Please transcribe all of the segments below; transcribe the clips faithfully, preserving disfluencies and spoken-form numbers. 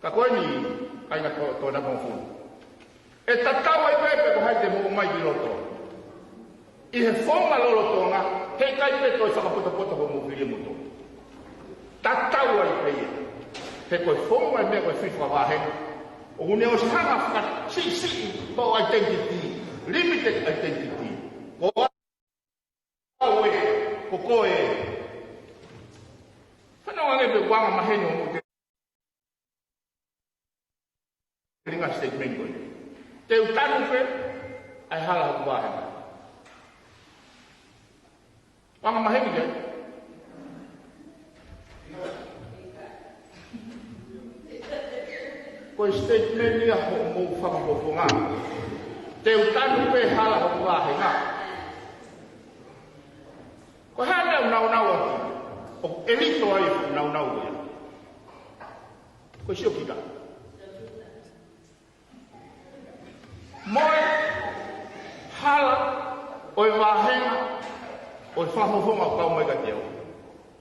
Ka ko eni, kāinga tō, tō na kong fulu. ʻE tatau ai pē pe ko hai te mou ʻomai ki loto. ʻI he founga lolotonga, heʻikai pē toe fakapotopoto hoʻomou fili moutolu. Tatau ai pē ia. He ko e founga e meʻa ko e fili fakavāhenga. ʻOku ne ʻosi hanga fakasiʻisiʻi hoʻo identity, limited identity. Ko au ē, ko koe ē. Fanongo ange pe ʻoku anga maheni hoʻomou telinga statement ko ē. Te u tanu pē ʻa e hala hoku vāhenga. ʻOku anga maheni ke? Ko e statement ia hoʻomou fakafofonga. Te u tanu pē hala hoku vāhenga. Ko e hā e meʻa ʻoku naunau atu? ʻOku ʻelito ai ʻoku naunau ia. Ko e siokita. Mo e hala ʻo e vāhenga ʻo e fakafofonga ʻoku kau mai kiate au.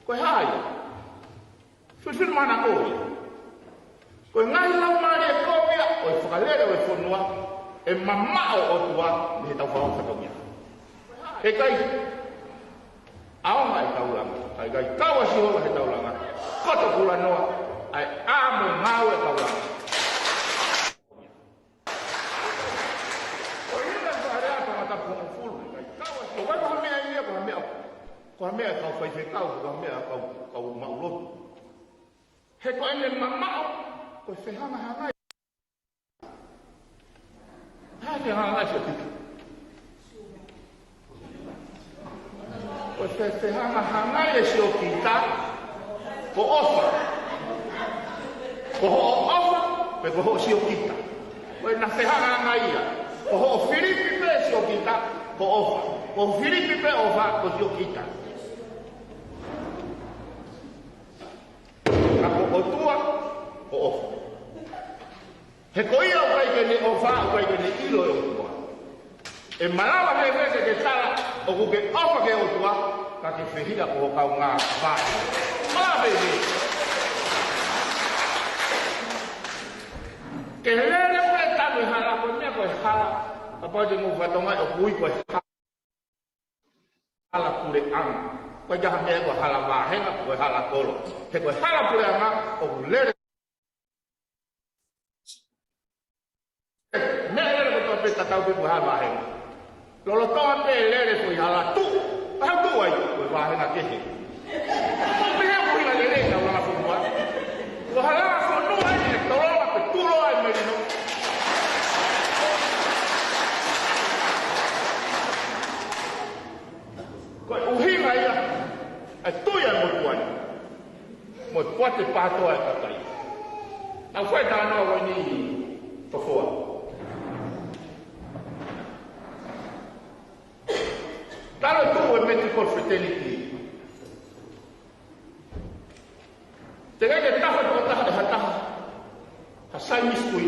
Ko e hā ia? Filifili manako ia. Ko e ngaahi laumālie kovi ia ʻo e fakalele ʻo e fonua, ʻe mamaʻo ʻOtua mei heʻetau fakafatongia. ʻE ʻikai ʻaonga e taulanga, ʻe ʻikai kau ʻa Sihova he taulanga, koto kulanoa ʻa e ʻā mo e ngāue e taulanga. Ko e ʻuhinga e fakalea ʻa Tongatapu hongofulu, ʻe ʻikai kau ʻa Sihova. Ko e meʻa ia, ko e meʻa, ko e meʻa e kau faifekau, ko e meʻa e kau, kau maʻu lotu. He ko ʻene mamaʻo, ko e fehangahangai. Hā e fehangahangai siokita? Ko e fe-, fehangahangai e siokita, ko e ʻofa. Ko hoʻo ʻofa, pe ko hoʻo siokita. Ko ʻena fehangahangai ia. Ko hoʻo filipi pē siokita, ko e ʻofa. Ko hoʻo filipi pē ʻofa, ko e siokita. Ka ko e ʻOtua, ko e ʻofa. He ko ia ʻoku ʻikai ke ne ʻofa, ʻoku ʻikai ke ne ʻilo e ʻOtua. ʻE malava ke fēfē ke ke tala ʻoku ke ʻofa ki he ʻOtua, ka ke fehiʻa ki ho kaungā vāhenga? Malava pē. Ke lele pē tanu e hala, ko e meʻa ko e hala, kapau te mou fatongia ʻoku ui ko e hala puleʻanga. Ko e hā e meʻa ko e hala vāhenga, ko e hala kolo. He ko e hala puleʻanga, ʻoku lele. Meʻa lele kotoa pē tatau pē ko e hala vāhenga. Lolotonga pē lele ko e hala tuʻu. Pea tuʻu ai, ko e vāhenga kehe. Ko e meʻa ko e ʻuhinga lelei ʻetau langa fonua. Ko e hala fonua ʻe tolonga pe tuʻuloa e melino. Ko e ʻuhinga ia e tui ʻa e motuʻa ni mo e poate pātoa e kakai. Naʻa ku fai talanoa ko eni ʻi Tofoa. Talu e tuʻu e Metrical Fraternity. Teʻeki ke tafa tokotaha ʻe ha taha ha Chinese kui.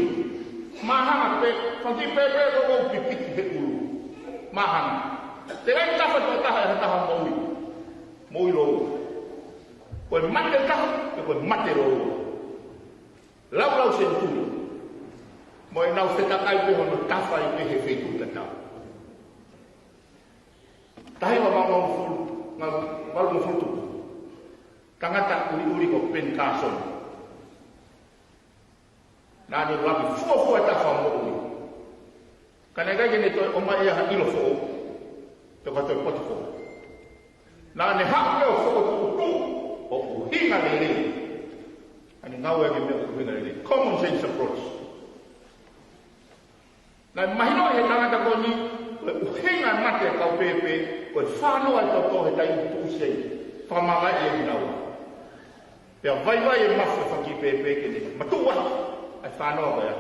Māhanga pē, fanga kiʻi pēpē ko ē ʻoku pipiki he ʻulu. Māhanga. Teʻeki ke tafa tokotaha ʻe ha taha moʻui. Moʻui lōua. Ko e mate taha, pe ko e mate lōua. Laulau senituli. Mo ʻenau fetakai pē hono tafa ai pē he feituʻu tatau. Taha hiva valungofulu, nga-, valungofulu tupu. Tangata ʻuliʻuli ko Ben Carson. Naʻa ne ʻuluaki fuofua e tafa moʻui. Ka naʻe ʻikai ke ne toe ʻomai ʻe ia ha ʻilo foʻou, pe ko ha toe poto foʻou. Naʻa ne haʻu pē ʻo fokotuʻutuʻu ʻo ʻuhinga lelei. ʻA ʻene ngāue ki he meʻa ʻoku ʻuhinga lelei. Common sense approach. Naʻe mahino he tangata ko eni, ko e ʻuhinga e mate e kau pēpē, ko e fānoa e toto he taimi ʻoku tuʻusi ai, fakamavaeʻi ai kinaua. Pea vaivai e mafu e fanga kiʻi pēpē ke ne matuʻuaki ʻa e fānoa ko ia.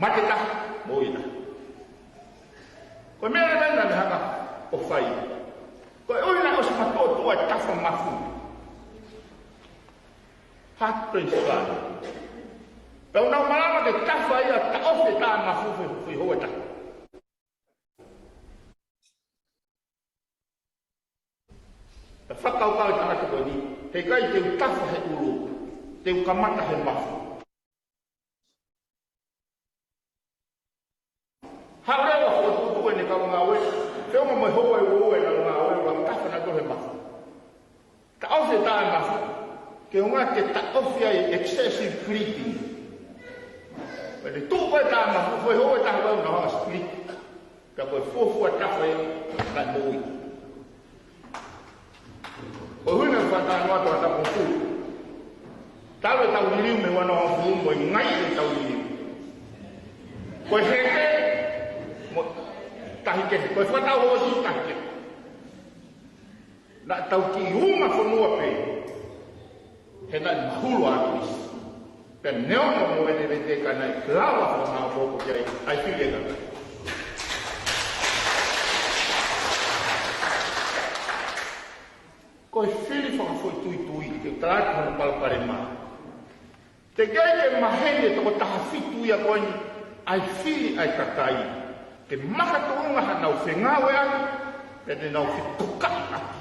Mate taha, moʻui taha. Ko e meʻa leva ena naʻa ne hanga ʻo fai. Koeʻuhi naʻe ʻosi matuʻotuʻa e tafa mafu. Heart transplant. Pea ʻoku nau malava ke tafa ia taʻofi e tā mafu fe, fe hoa taha. Pea fakakaukau e tangata ko eni, heʻikai te u tafa he ʻulu, te u kamata he mafu. Ke ʻunga ke taʻofi ai excessive bleeding. Pea te tuʻu ko e tama, ko e hou e taha ko e ʻunaha split. Ka ko e fuofua tafe na mui. Ko e ʻuhinga e fakatātā atu ʻa e tapu pū. Talu e tau liliu mei he ʻuanoa fuʻu mo e ngaahi e tau liliu. Ko e heke, mo tahi kehe. Ko e fakatau hoosi tahi kehe. Naʻa tau kiʻi uma fonua pē. He naʻe mahulu ʻa Kalaisi. Pea neongo mo e lelei ka naʻe lava fakamaʻopoʻopo ki ai, ʻa e fili ʻa e kakai. Ko e fili fakafoʻituitui, ke tala atu hono palopalema. Teʻeki ai ke maheni e toko taha fitu ia ko eni, ʻa e fili ʻa e kakai. Ke makatuʻunga haʻanau fengāueʻaki, pea te nau fekukaʻi ʻaki.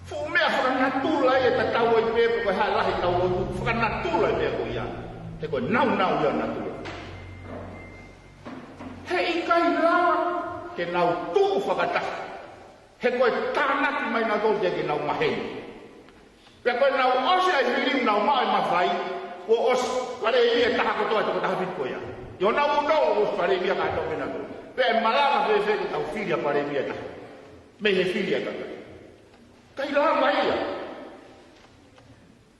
Fuʻu meʻa fakanatula ia tatau ai pē pe ko e hā e lahi ʻetau lotu, fakanatula e meʻa ko ia. He ko e nāunau ia natula. He ʻikai lava ke nau tuʻu fakataha. He ko e tānaki mai nautolu ke nau maheni. Pea ko ʻenau ʻosi ʻa e liliu nau maʻu e mafai, kuo ʻosi, palēmia ʻe taha kotoa e toko taha fitu ko ia. ʻI honau ʻuto kuo ʻosi palēmia kātoa pē nautolu. Pea ʻe malava fēfē ke tau fili ʻa e palēmia ʻe taha. Mei he fili ʻa e kakai. ʻIkai lava ia.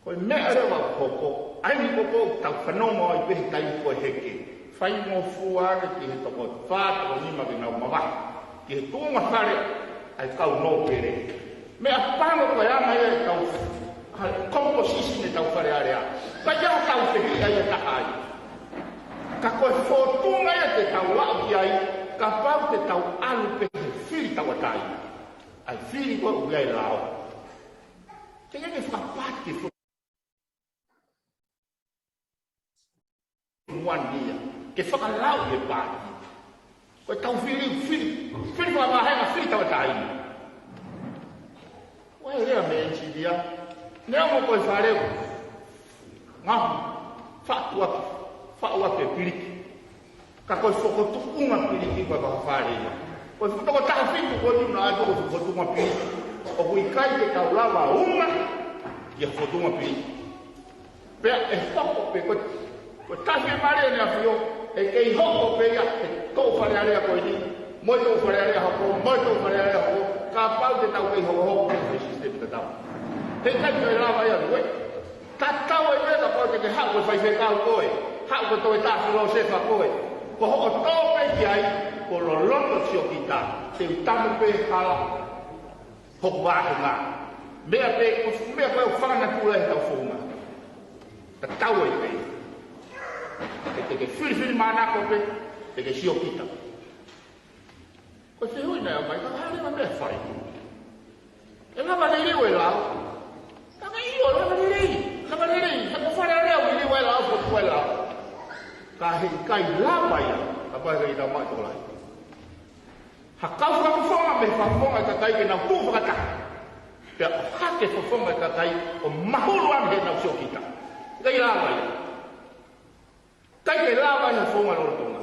Ko e meʻa leva ʻoku hoko, ʻa eni ʻoku tau fanongo ai pē he taimi ko e heke. Faingofua ange ki he toko fā, toko nima ke nau mavahe. Ki he tuʻunga fale ʻa e kau nōpele. Meʻapango ko e anga ia ʻetau, ha, composition ʻetau Fale Alea. ʻIkai ke tau fehiʻa ia taha ai. Ka ko e fōtunga ia te tau aʻu ki ai, kapau te tau ʻalu pē he fili tauʻatāina. ʻA e fili ko ē ʻoku ʻi ai e lao. Teʻeki ke fakapati fo- Muani ia, ke fakalauʻi e paati. Ko e tau fili, fili, fili fakavahenga, fili tauʻatāina. Ko e lea mei Sīlia, neongo ko e fale, ngaohi, faʻu atu, faʻu atu e piliki. Ka ko e fokotuʻunga piliki ko e fakafale ia. Ko e toko taha fitu ko eni naʻe ʻai ko e fokotuʻunga piliki. ʻOku ʻikai ke tau lava uma, ia fokotuʻunga piliki. Pea ʻe hoko pē ko e, ko e tahi e male ʻEne ʻAfio, ʻe kei hoko pē ia, ʻe toʻu Fale Alea ko eni, mo e toʻu Fale Alea hoko, mo e toʻu Fale Alea hoko, kapau te tau kei hokohoko pē he sisitemi tatau. He ʻikai ke lava ia ʻe koe. Tatau ai pē kapau te ke haʻu ko e faifekau koe, haʻu ko e toe taha filōsefa koe. Ko hoʻo tō pē ki ai, ko e loloto siokita, te u tamu pē hala, hoku vāhenga. Meʻa pē, ko e fuʻu meʻa ko ē ʻoku fakanatula ʻi heʻetau founga. Tatau ai pē. He te ke filifilimānako pē, te ke siokita. Ko e fehuʻi naʻe ʻomai, ka hā leva meʻa fai. ʻE lava lelei e lao. Ka ke ʻio, lava lelei. Lava lelei. He ko e Fale Alea ʻoku liliu e lao, ko e lao. Ka he ʻikai lava ia, kapau ʻe ʻikai tau maʻu tokolahi. Ha kau fakafofonga mei he fakafofonga e kakai ke nau tuʻu fakataha. Pea ʻohake e fakafofonga e kakai ʻo mahulu ange heʻenau siokita. ʻIkai lava ia. ʻIkai ke lava ia he founga lolotonga.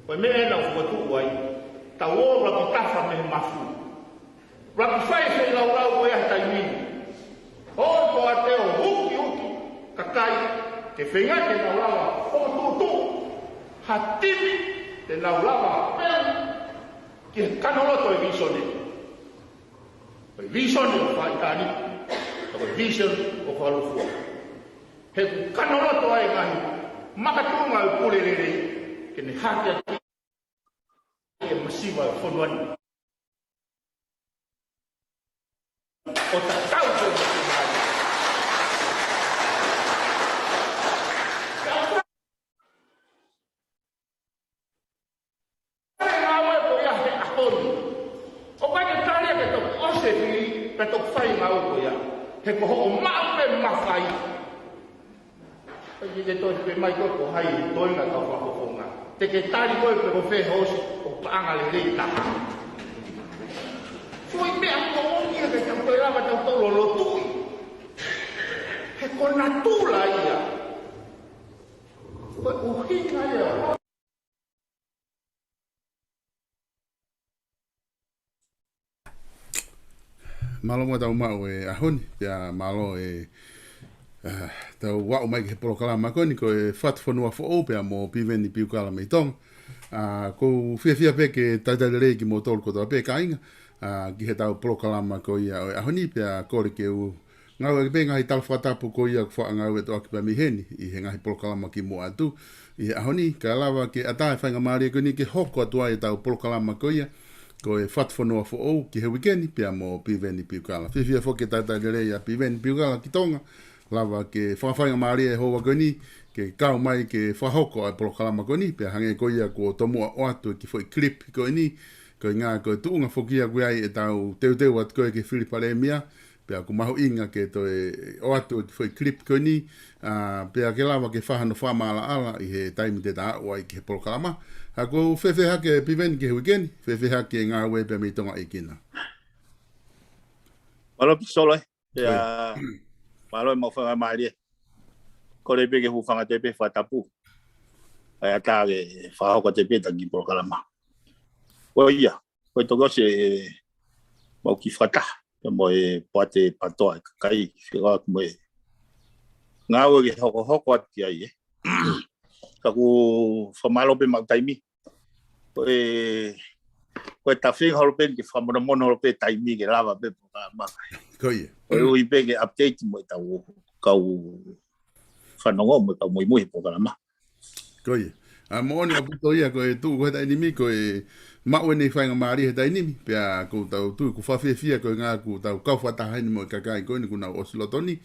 Ko e meʻa ena ʻoku fokotuʻu ai, tau ō ʻo lakitafa mei he mafu. Laku fai e feilaulau ko ia he taimi ni. ʻO ko ʻa e ʻo hukihuki kakai ke feinga ke nau lava ʻo tuʻutuʻu ha timi te nau lava pea ki he kanoloto e visone. Ko e visone ʻoku faʻitani, ko e visone ʻoku fakalūkufua. He ʻoku kanoloto ai e ngaahi makatuʻunga ʻo e pule lelei ke ne hake ʻaki e masiva ʻo e fonua ni. ʻO tatau ki he masiva ni. Fai e ngāue ko ia he ʻaho ni. ʻOku ʻikai ke tali ia ke toki ʻosi e fili, ka toki fai e ngāue ko ia. He ko hoʻo maʻu pē mafai. ʻIkai ke toe pehē mai koe ko hai e toenga kau fakafofonga. Te ke tali koe pe ko fē hoosi ʻoku paʻanga lelei taha. Foʻi meʻa ko ia ke tau toe lava tau tau lolotuʻi. He ko natula ia. Ko e ʻuhinga ia. Mālō muʻa ʻetau maʻu e ʻaho ni, pea mālō e, ah, tau aʻu mai ki he polokalama ko eni ko e Fatu Fonua Foʻou pea mo Piveni Piukala mei Tonga. Ah, ʻoku ou fiefia pē ke talitali lelei kimoutolu kotoa pē kāinga, ah, ki heʻetau polokalama ko ia ʻo e ʻaho ni pea kole ke u ngāueʻaki pē ngaahi tala fakatapu ko ia ʻoku faʻa ngāueʻaki atu pē mei heni ʻi he ngaahi polokalama kimuʻa atu ʻi he ʻaho ni, kae lava ke ʻatā e faingamālie ko eni ke hoko atu ai ʻetau polokalama ko ia ko e Fatu Fonua Foʻou ki he uike ni pea mo Piveni Piukala. Fiefia foki ke talitali lelei ʻa Piveni Piukala ki Tonga, lava ke fakafaingamālie e houa ko eni ke kau mai ke fakahoko ʻa e polokalama ko eni, pea hangē ko ia kuo tomuʻa ʻoatu e kiʻi foʻi clip ko eni, ko e ʻuhinga ko e tuʻunga foki ia ʻoku ʻi ai ʻetau teuteu atu ko ē ki he fili palēmia, pea ʻoku mahuʻinga ke toe ʻoatu e kiʻi foʻi clip ko eni, ah, pea ke lava ke fai hano fakamaʻalaʻala ʻi he taimi te ta aʻu ai ki he polokalama. Ka ʻoku fēfē hake Piveni ki he uike ni, fēfē hake e ngāue pea mei Tonga ʻi Kina? Mālō Pisolo, ē. Pea mālō e maʻu faingamālie. Kole pē ke u hūfanga atu pē he fakatapu. ʻAi ʻatā ke fakahoko atu pē ʻeta kiʻi polokalama. Ko ia, ko e toki ʻosi e maʻu kiʻi fakataha pea mo e poate PATOA e kakai, fekauʻaki mo e ngāue ke hokohoko atu ki ai, ē. Ka ʻoku ou fakamālō pē maʻu taimi. Ko e, ko e tafinga holo pē ke fakamonomono holo pē taimi ke lava pē polokalama. Ko ia. Ko e ui pē ke update mo ʻetau kau fanongo mo e kau muimui he polokalama. Ko ia. ʻA, moʻoni ʻaupito ia ko e tuʻu ko ē he taimi ni, ko e maʻu eni e faingamālie he taimi ni, pea ʻoku tau tui ʻoku fakafiefia ko e ʻuhinga ʻoku tau kau fakataha heni mo e kakai ko eni kuo nau ʻosi loto ni,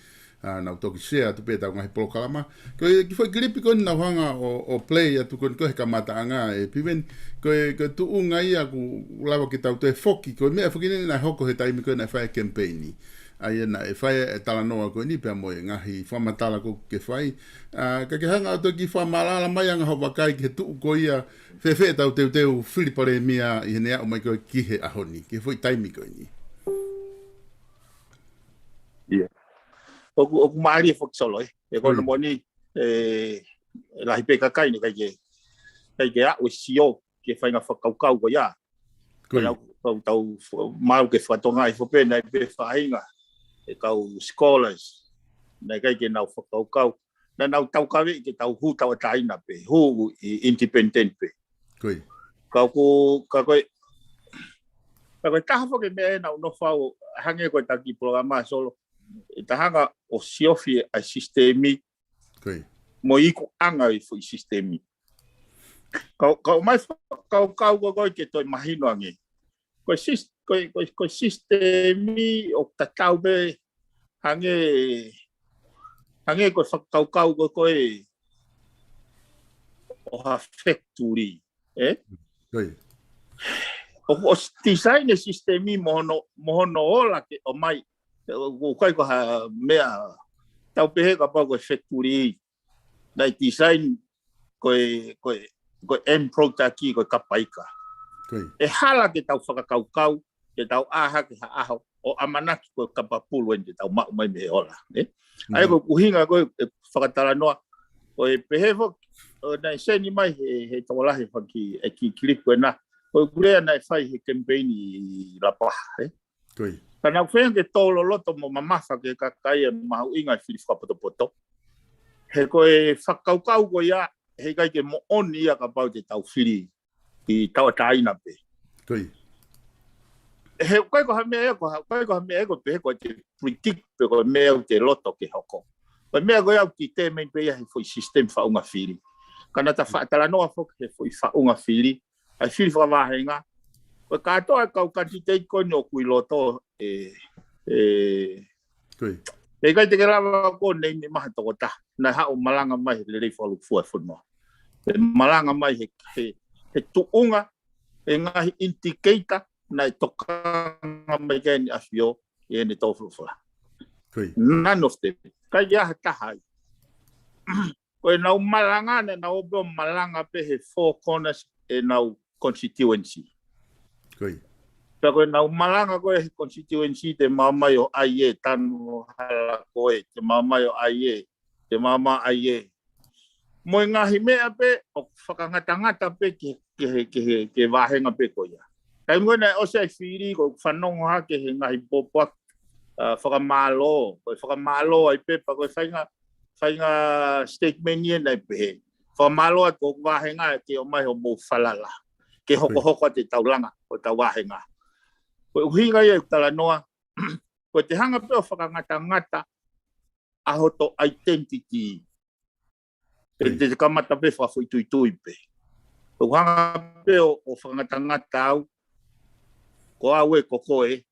ʻa, nau toki share atu pē ʻetau ngaahi polokalama. Ko e kiʻi foʻi kilipi ko eni naʻa ku hanga ʻo, ʻo play atu ko eni ko ē he kamataʻanga ē Piveni, ko e, ko e tuʻunga ia ʻoku lava ke tau toe foki, ko e meʻa foki eni naʻe hoko he taimi ko ē naʻe fai e kemipeini. ʻA ia naʻe fai e talanoa ko eni pea mo e ngaahi fakamatala ʻoku ke fai. ʻA, ka ke hanga ʻo toki fakamaʻalaʻala mai ange hoʻo vakai ki he tuʻu ko ia, fēfē ʻetau teuteu fili palēmia ʻi heʻene aʻu mai ko ē ki he ʻaho ni, ki he foʻi taimi ko eni. Ia. ʻOku, ʻoku mālie foki Solo, ē. ʻE kona moʻoni, ē, lahi pē kakai naʻe ʻikai ke, ʻikai ke aʻu e sio ki he faʻahinga fakakaukau ko ia. Ko ia. Tau, tau, tau, maʻu ke fakatokangaʻi foki pē naʻe ʻi ai pē faʻahinga e kau scholars naʻe ʻikai ke nau fakakaukau. Naʻa nau taukaveʻi ke tau hū tauʻatāina pē, hū ʻi independent pē. Ko ia. Ka ʻoku, ka ko e, ka ko e taha foki e meʻa ē naʻa ku nofo au hangē ko ʻeta kiʻi polokalama Solo, ʻe ta hanga ʻo siofi ʻa e sisitemi Ko ia. mo e ikuʻanga ʻo e foʻi sisitemi. Kau, kau mai fa-, kau, kau ko ē ke toe mahino ange. Ko e sis-, ko e, ko e, ko e sisitemi ʻoku tatau pē hangē, hangē ko e fakakaukau ko ē ʻo ha factory, ē? Ko ia. ʻOku, ʻoku design e sisitemi mo hono, mo hono ola ke ʻomai. ʻOku ʻikai ko ha meʻa tau pehē kapau ko e factory. Naʻe design ko e, ko e, ko e end product ko e kapa ika. Ko ia. ʻE hala ke tau fakakaukau, ke tau ʻā hake ha ʻaho ʻo ʻamanaki ko e kapa pulu eni te tau maʻu mai mei he ola, ē? ʻA ia ko e ʻuhinga ko e, e fakatalanoa, ko e pehē foki, ʻo naʻe seni mai he, he tokolahi faki e kiʻi kilipi ko ena, ko e kulea naʻe fai he kemipeini ʻi Lapaha, ē? Ko ia. Ka naʻa ku feinga ke tō loloto mo mamafa ki he kakai e mahuʻinga e fili fakapotopoto. He ko e fakakaukau ko ia, heʻikai ke moʻoni ia kapau te tau fili ʻi tauʻatāina pē. Ko ia. He ʻikai ko ha meʻa ia, ko ha, ʻikai ko ha meʻa ia ko e pehē ko e te predict pe ko e meʻa ʻoku te loto ke hoko. Ko e meʻa ko ia ʻoku determine pē ia he foʻi sisitemi faʻunga fili. Ka naʻa ta faʻa talanoa foki he foʻi faʻunga fili, ʻa e fili fakavāhenga. Ko e kātoa e kau candidate ko eni ʻoku ʻi loto ē, ē, Ko ia. ʻE ʻikai te ke lava ko eni mei maha tokotaha. Naʻe haʻu ʻo malanga mai he lelei fakalūkufua e fonua. ʻE malanga mai he, he, he tuʻunga, e ngaahi indicator, naʻe tokanga mai ki ai ʻEne ʻAfio, ʻi heʻene tō folofola. Ko ia. None of them. ʻIkai ha taha ai. Ko ʻenau malanga, naʻa nau ō pē ʻo malanga pē he four corners ʻenau constituency. Ko ia. Pea ko ʻenau malanga ko ē he constituency te mau mai ʻo ʻai e tanu hala ko ē, te mau mai ʻo ʻai e, te mau mai ʻai e. Mo e ngaahi meʻa pē ʻoku fakangatangata pē ki, ki, ki, ki, ki he vāhenga pē ko ia. Taimi ko ē naʻe ʻosi ai e fili ko ʻeku fanongo hake he ngaahi pōpoaki ʻa, fakamālō, ko e fakamālō ai pē pea ko e faʻahinga, faʻahinga statement ia naʻe pehē. Fakamālō atu hoku vāhenga ke ʻomai hoʻomou falala. Ke hokohoko atu e taulanga ʻo hotau vāhenga. Ko e ʻuhinga ia ʻeku talanoa, ko ʻete hanga pē ʻo fakangatangata ʻa hoto identity. Pea te kamata pē fakafoʻituitui pē. ʻOku hanga pē ʻo, ʻo fakangatangata au, ko au ē ko koe,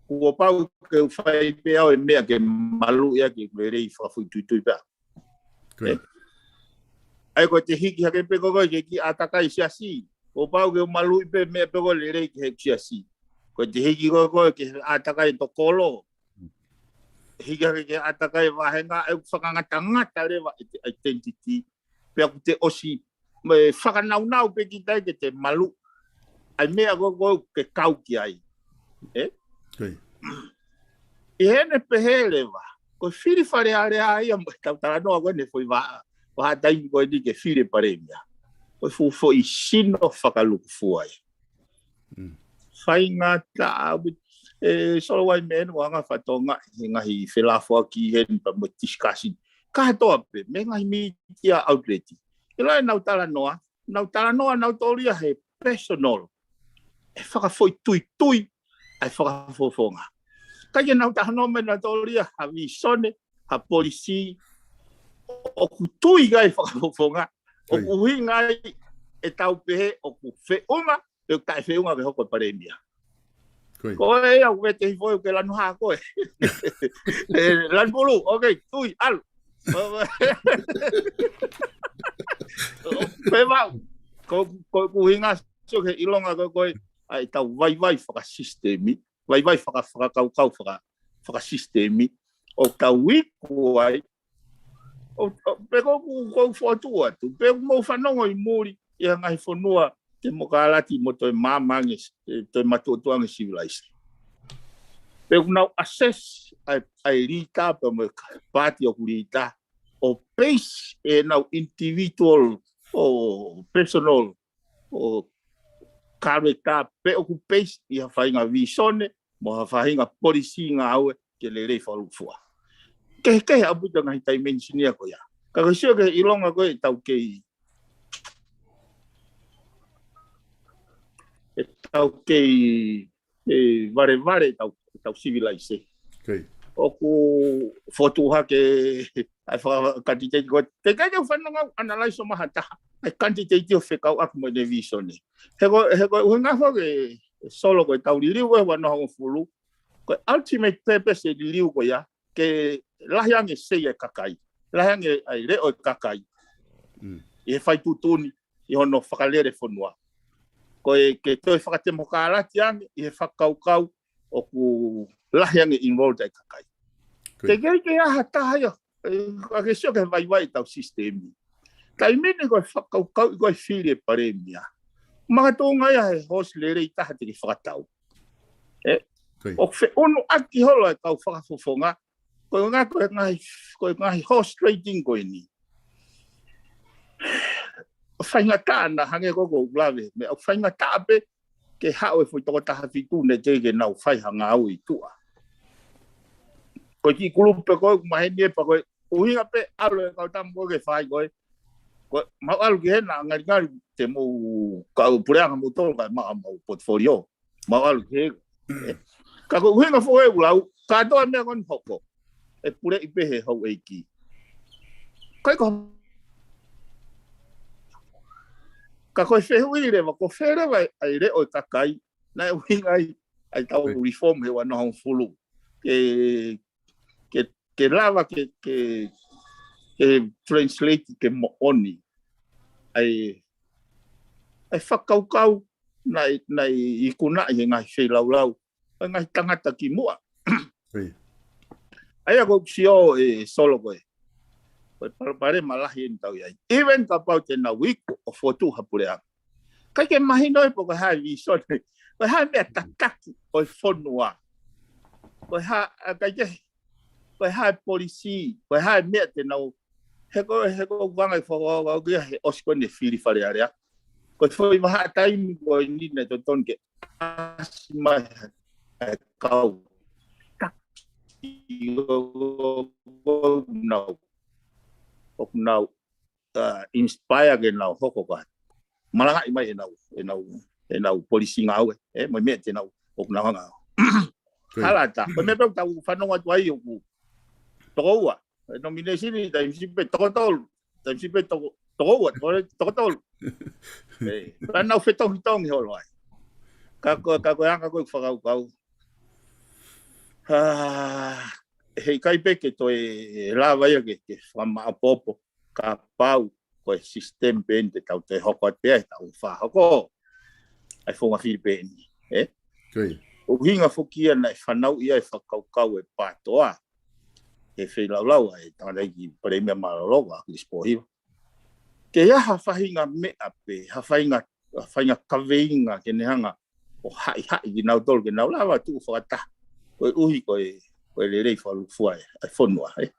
kuo pau ke u fai pē au e meʻa ke maluʻi ʻaki ʻeku lelei fakafoʻituitui pē. ʻAi ko ʻete hiki hake pē ko koe ke kiʻi ʻātakai siasi. Kuo pau ke u maluʻi pē meʻa pē ko e lelei ki he siasi. Ko ʻete hiki ko koe ke ʻātakai tokolo. Hiki hake ke ʻātakai vāhenga, ʻeku fakangatangata leva ʻete identity. Pea ʻoku te ʻosi, mo e fakanaunau pē kita ke te maluʻi ʻa e meʻa ko ē ʻoku ke kau ki ai. ʻE? ʻI heʻene pehē leva, ko e fili Fale Alea ia mo e tau talanoa ko eni foʻi vahaʻa, vahaʻa taimi ko eni ke fili palēmia. Ko e fuʻu foʻi sino fakalūkufua ia. Faingataʻa, ʻe, Solo, ʻai meʻa eni ʻoku hanga fatongia he ngaahi felafoaki heni pea mo e discussion. Kātoa pē, mei he ngaahi media outlet. ʻIlo ʻenau talanoa, nau talanoa nautolu ia he personal. ʻE fakafoʻituitui ʻa e fakafofonga. ʻIkai ke nau talanoa mai nautolu ia ha vīsone, ha polisī, ʻoku tui ai fakafofonga, ʻoku ʻuhinga ai ʻetau pehē ʻoku feʻunga, pe ʻoku taʻefeʻunga ke hoko e palēmia. Ko ia ʻoku vete hifo ʻoku ke lanu hā koe. ʻE, lanu pulu, okay, tui, ʻalu. Pea mau, ko, ko, ʻoku ʻuhinga, sio ki he ʻilonga ko, ko e, ʻa ʻetau vaivai fakasisitemi, vaivai faka-, fakakaukau faka-, fakasisitemi, ʻoku tau iku ai, ʻo, ʻo, pe ko ʻoku, ko ʻeku fokotuʻu atu, pe ʻoku mou fanongo ʻi muli, ʻi he ngaahi fonua, temokalati mo toe maama ange, e, toe matuʻotuʻa ange sivilaise. Pe ʻoku nau assess, ʻa e, ʻa e lita, pe mo e ka-, paati ʻoku lita, ʻo base ʻenau individual, ʻo personal, ʻo character, pe ʻoku base ʻi ha faʻahinga vīsone, mo ha faʻahinga polisī ngāue ke lelei fakalūkufua. Kehekehe ʻaupito ngaahi dimension ia ko ia. Ka ko e sio ki he ʻilonga ko ē ʻetau kei, ʻetau kei, ʻe, valevale ʻetau, ʻetau sivilaise. ʻOku fotu hake, ʻa e faka-, candidate ko ē. Teʻeki ke u fanongo au analyze ʻo maha taha. ʻA e candidate ʻo fekauʻaki mo ʻene vīsone. He ko, he ko e ʻuhinga foki, Solo, ko ʻetau liliu ʻe ua noa hongofulu. Ko e ultimate purpose e liliu ko ia, ke lahi ange e sei ʻa e kakai. Lahi ange ʻa e leʻo ʻo e kakai. ʻI he fai tuʻutuʻuni, ʻi hono fakalele fonua. Ko e ke toe fakatemokalati ange, ʻi he fakakaukau ʻoku lahi ange involved ʻa e kakai. Teʻeki ke ʻi ai ha taha ia, ʻe, ka ke sio ki he vaivai ʻetau sisitemi. Taimi ni ko e fakakaukau ʻi ko e fili e palēmia. Makatuʻunga ia he hoosi lelei taha te ke fakatau. ʻE? ʻOku feʻunuʻaki holo e kau fakafofonga. Ko e ngaahi, ko e ngaahi, ko e ngaahi horse trading ko eni. Faingataʻa naʻa hangē ko ʻeku lave. Meʻa ʻoku faingataʻa pē ke haʻu e foʻi toko taha fitu ne te ke nau fai ha ngāue ʻi tuʻa. Ko e kiʻi kulupu pē ko ē ʻoku maheni ē pea ko e ʻuhinga pē ʻalu e kau tama ko ē ke fai ko ē. Ko e mau ʻalu ki hena ngalingali te mou kau puleʻanga moutolu kae maʻu homou portfolio. Mau ʻalu ki he. Ka ko e ʻuhinga foʻou ʻeku lau, kātoa meʻa ko eni hoko. ʻE puleʻi pē he houʻeiki. Kai ko. Ka ko e fehuʻi leva, ko fē leva ʻa e leʻo ʻo e kakai, naʻe ʻuhinga ai, ʻa ʻetau reform he ua noa hongofulu. Ke, ke, ke lava ke, ke, ke translate ke moʻoni. ʻA e, ʻa e fakakaukau, naʻe, naʻe ikunaʻi he ngaahi feilaulau, ʻa e ngaahi tangata ki muʻa. ʻA ia ko ʻeku sio ē Solo ko ē. Ko e palopalema lahi eni ʻoku tau ʻi ai. Even kapau te nau iku ʻo fotu ha puleʻanga. ʻIkai ke mahino ē pe ko e hā e vīsone. Ko e hā e meʻa tataki ʻo e fonua. Ko e hā, ʻa, ʻikai ke, ko e hā e polisī, ko e hā e meʻa te nau, he ko, he ko ʻeku anga ʻeku fakakaukau kia he ʻosi ko eni e fili Fale Alea. Ko e foʻi vahaʻa taimi ko eni naʻe totonu ke ʻasi mai ha ʻa e kau taki ʻoku nau, ʻoku nau, uh, inspire ke nau hoko ka malangaʻi mai ʻenau, ʻenau, ʻenau polisi ngāue, ē, mo e meʻa te nau, ʻoku nau hanga. Hala atu, ko e meʻa pē ʻoku tau fanongo atu ai ʻoku toko ua, e nomination, taimi siʻi pē toko tolu, taimi siʻi pē toko, toko ua, toko, toko tolu. Ē, ka nau fetongitongi holo ai. Ka ko, ka ko e anga ko e fakakaukau. Ah, heʻikai pē ke toe lava ia ke, ke fakamaʻopoʻopo, kapau ko e system pē eni te tau toe hoko atu pē ai, tau fakahoko ʻa e founga fili pē eni, ē? ʻUhinga foki ia naʻe fanauʻi ai e fakakaukau ʻa e PATOA, he feilaulau ʻa e tangataʻeiki Palēmia mālōlō ko Chris Pōhiva. Ke ʻi ai ha faʻahinga meʻa pē, ha faʻahinga, ha faʻahinga kaveinga ke ne hanga ʻo haʻihaʻi kinautolu ke nau lava tuʻu fakataha. Koeʻuhi ko e, ko e lelei fakalūkufua ʻa e fonua, ē.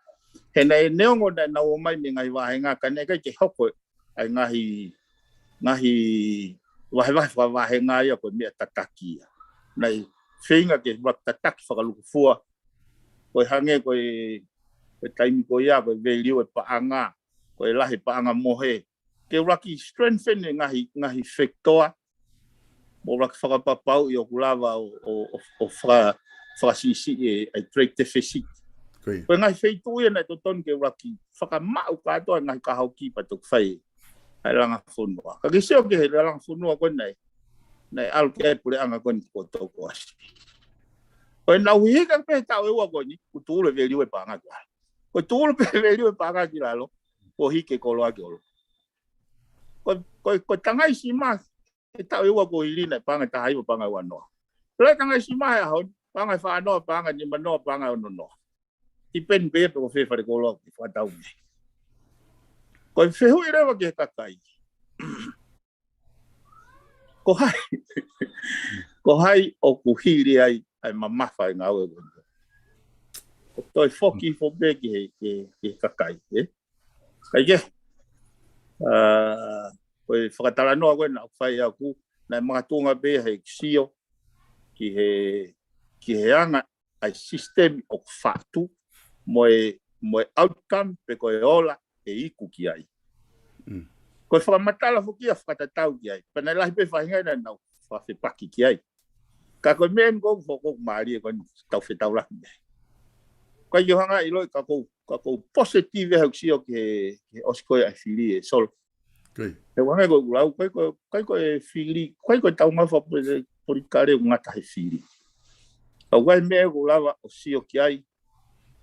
He naʻe neongo naʻa nau ō mai mei he ngaahi vāhenga, ka naʻe ʻikai ke hoko ʻa e ngaahi, ngaahi vahevahe fakavāhenga ia ko e meʻa tataki ia. Naʻe feinga ke ʻuluaki tataki fakalūkufua. Ko e hangē ko e, ko e taimi ko ia, ko e value ʻa e paʻanga, ko e lahi paʻanga mohe. Ke ʻuluaki strengthen e ngaahi, ngaahi factor, mo ʻuluaki fakapapauʻi ʻoku lava ʻo, ʻo, ʻo, ʻo faka-, fakasiʻisiʻi e, e trade deficit. Ko e ngaahi feituʻu ia naʻe totonu ke ʻuluaki fakamaʻu kātoa e ngaahi kahaʻu kipa toki fai ʻa e langa fonua. Ka ke sio ki he langa fonua ko eni, naʻe ʻalu ki ai e puleʻanga ko eni ko Tokowasi. Ko e nau hihika pē he taʻu ʻe ua ko eni, kuo tuʻulu e value ʻa e paʻanga ki lalo. Ko e tuʻulu pē e value ʻa e paʻanga ki lalo, kuo hiki e koloa ki ʻolunga. Ko, ko, ko e tangaisi mā, he taʻu ʻe ua kuo hili naʻe paʻanga ʻe taha hiva, paʻanga ʻe ua noa. Pea tangaisi mā he ʻaho ni, paʻanga ʻe fā noa, paʻanga ʻe nima noa, paʻanga ʻe ono noa. Depend pē pe ko fē fale koloa ʻoku ke fakatau mei ai. Ko e fehuʻi leva ki he kakai. Ko hai, ko hai ʻoku hili ai ʻa e mamafa ʻa e ngāue ko eni? ʻOku toe foki hifo pē ki he, ki he, ki he kakai, ē? Kae kehe, ā, ko e fakatalanoa ko ē naʻa ku fai ʻaʻaku, naʻe makatuʻunga pē heʻeku sio ki he, ki he anga ʻa e sisitemi ʻoku faʻu mo e, mo e outcome pe ko e ola ʻe iku ki ai. Mm. Ko e fakamatala foki ia fakatatau ki ai. Pea naʻe lahi pē faʻahinga naʻa nau fakafepaki ki ai. Ka ko e meʻa eni ʻoku ou hoko ʻoku mālie ko eni tau fetaulaki mei ai. Ko ia hanga ʻiloʻi ka ʻoku ou, ka ʻoku ou positive ʻi heʻeku sio ki he, ki he ʻosi ko ē ʻa e fili ē Solo. Ko ia. He ʻoku hangē ko ʻeku lau, ʻikai ko, ʻikai ko e fili, ʻikai ko e taunga fakapolitikale ʻoku ngata he fili. Ka ʻoku ʻi ai e meʻa ʻoku lava ʻo sio ki ai,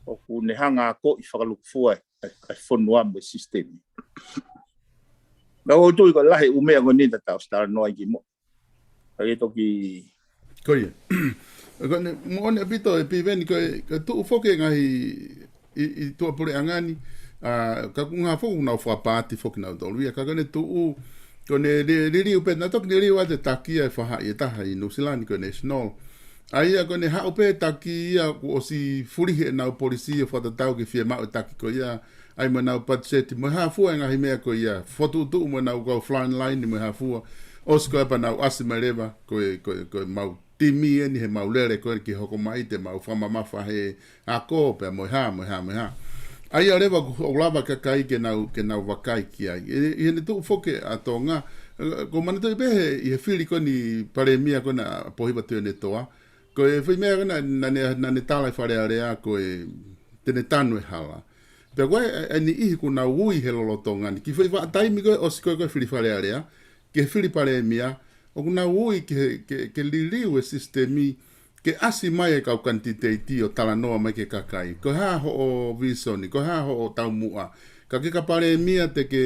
ʻoku ne hanga ʻo akoʻi fakalūkufua ʻa e, ʻa e fonua mo e sisitemi. Ka ʻoku ou tui ko e lahi e ʻū meʻa ko eni te tau ʻosi talanoa ki muʻa. Ka ke toki. Ko ia. Ko eni, moʻoni ʻaupito ē Piveni, ko e, ko e tuʻu foki e ngaahi ʻi, ʻi tuʻa puleʻanga ni, ā, ka ʻoku ngā foki ʻoku nau fakapaati foki nautolu ia, ka ko ʻene tuʻu, ko ʻene li-, liliu pē, naʻe toki liliu atu e taki ʻa e faʻahi ʻe taha ʻi Nuʻusila ni ko e National. ʻA ia ko ʻene haʻu pē taki ia kuo ʻosi fulihi ʻenau polisi ʻo fakatatau ke fiemaʻu e taki ko ia, ʻa ia mo ʻenau patiseti, mo e hā fua e ngaahi meʻa ko ia, fokotuʻutuʻu mo ʻenau kau front line mo e hā fua, ʻosi ko ia pea nau ʻasi mai leva, ko e, ko e, ko e mau timi eni he mau lele ko ē ke hoko mai te mau fakamamafa he ako, pea mo e hā, mo e hā, mo e hā. ʻA ia leva ʻoku, ʻoku lava e kakai ke nau, ke nau vakai ki ai. ʻI, ʻi heʻene tuʻu foki ʻa Tonga, ē, ʻoku ou manatuʻi pē he, ʻi he fili ko eni palēmia ko ena ʻa Pōhiva Tuʻiʻonetoa, ko e foʻi meʻa ko ena, naʻa ne, naʻa ne tala ʻi Fale Alea ko e te ne tanu e hala. Pea ko e, e, e niʻihi kuo nau ui he lolotonga ni. Kiʻi foʻi vahaʻa taimi ko ē ʻosi ko ē ko e fili Fale Alea, ki he fili palēmia, ʻoku nau ui ke, ke, ke liliu e sisitemi, ke ʻasi mai e kau kanititeiti ʻo talanoa mai ki he kakai. Ko e hā hoʻo visoni, ko e hā hoʻo taumuʻa. Ka ke ka palēmia te ke,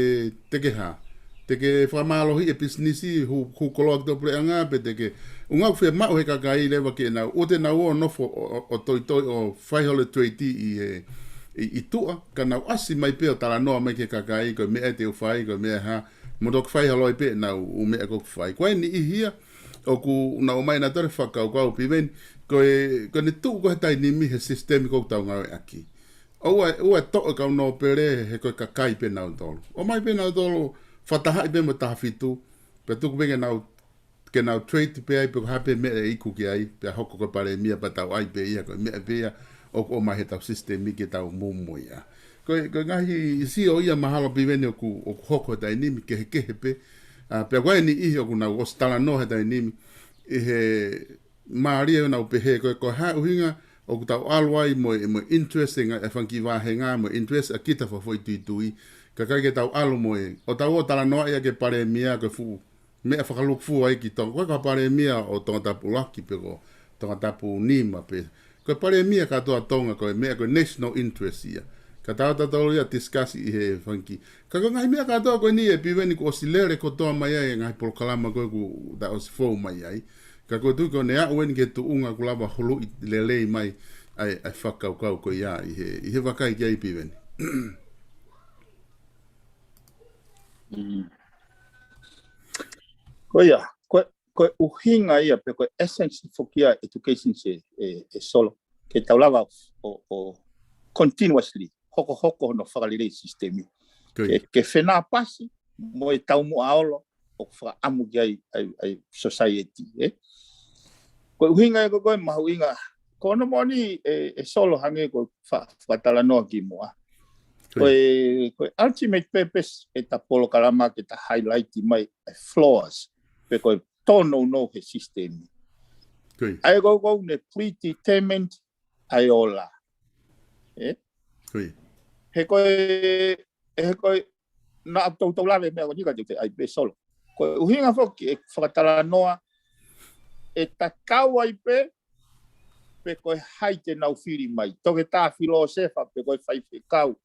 te ke hā. Te ke fakamālohiʻi e pisinisi, hū, hū koloa ki tuʻa puleʻanga, pe te ke, ʻuhinga ʻoku fiemaʻu he kakai leva ke nau, ʻoua te nau ō ʻo nofo ʻo, ʻo, ʻo toitoi ʻo fai holo e treiti ʻi he, ʻi, ʻi tuʻa, ka nau ʻasi mai pē ʻo talanoa mai ki he kakai, ko e meʻa ē te u fai, ko e meʻa ē hā, mo toki fai holo ai pē ʻenau ʻū meʻa ko ē ʻoku fai. Ko e niʻihi ia, ʻoku nau ō mai nautolu he fakakaukau Piveni, ko e, ko ʻene tuʻu ko ē he taimi ni he sisitemi ko ē ʻoku tau ngāueʻaki. ʻOua, ʻoua ʻe toʻo e kau nōpele he ko e kakai pē nautolu. ʻOmai pē nautolu, fakatahaʻi pē mo e taha fitu, pea tuku pē ke nau ke nau trade pē ai pe ko e hā pē meʻa ʻe iku ki ai, pea hoko ko e palēmia pea tau ʻai pē ia, ko e meʻa pē ia ʻoku ʻomai he tau sisitemi ke tau muimui ai. Ko e, ko e ngaahi sio ia mahalo Piveni ʻoku, ʻoku hoko he taimi ni kehekehe pē, ʻa, pea ko e niʻihi ʻoku nau ʻosi talanoa he taimi ni, ʻi he mālie ʻo nau pehē ko e, ko e hā e ʻuhinga ʻoku tau ʻalu ai mo e, mo e interest e ngaahi, e fanga kiʻi vāhenga, mo e interest ʻa kita fakafoʻituitui. Ka ʻikai ke tau ʻalu mo e, ʻo tau ō talanoa ia ki he palēmia, ko e fuʻu meʻa fakalūkufua ia ki Tonga. Ko e ka palēmia ʻo Tongatapu ʻUluaki pe ko Tongatapu Nima pe. Ko e palēmia kātoa Tonga, ko e meʻa ko e national interest ia. Ka tau tatau ia discuss ʻi he fanga kiʻi. Ka ko e ngaahi meʻa kātoa ko eni ʻe Piveni kuo ʻosi lele kotoa mai ai e ngaahi polokalama ko ē kuo ta ʻosi fou mai ai. Ka ko e tuʻu ko eni ʻa ʻeni ki he tuʻunga kuo lava huluʻi lelei mai ai, ʻa e fakakaukau ko ia ʻi he, ʻi he vakai ki ai Piveni. Mm. Ko ia, ko, ko e ʻuhinga ia, pe ko e essence foki ia education se, e, e Solo. Ke tau lava ʻo, ʻo continuously, hokohoko hono fakalelei sisitemi. Ke, ke fenāpasi, mo e taumuʻa ʻolo, ʻoku fakaʻamu ki ai, ai, ai society, ē? Ko e ʻuhinga ia ko e, ko e mahuʻinga. Ko hono moʻoni e, e Solo hangē ko e fa-, fakatalanoa kimuʻa. Ko e, ko e ultimate purpose e ta polokalama ke ta highlight mai e flaws, pe ko e tōnounou he sisitemi. ʻA ia ko e, ko e ne predetermined ʻa e ola. Ē? He ko e, he ko e, naʻa tau tau lave meʻa ko eni ka te te ʻai pē Solo. Ko e ʻuhinga foki e fakatalanoa e tatau ai pē, pe ko e hai te nau fili mai. Toketā filōsefa pe ko e faifekau.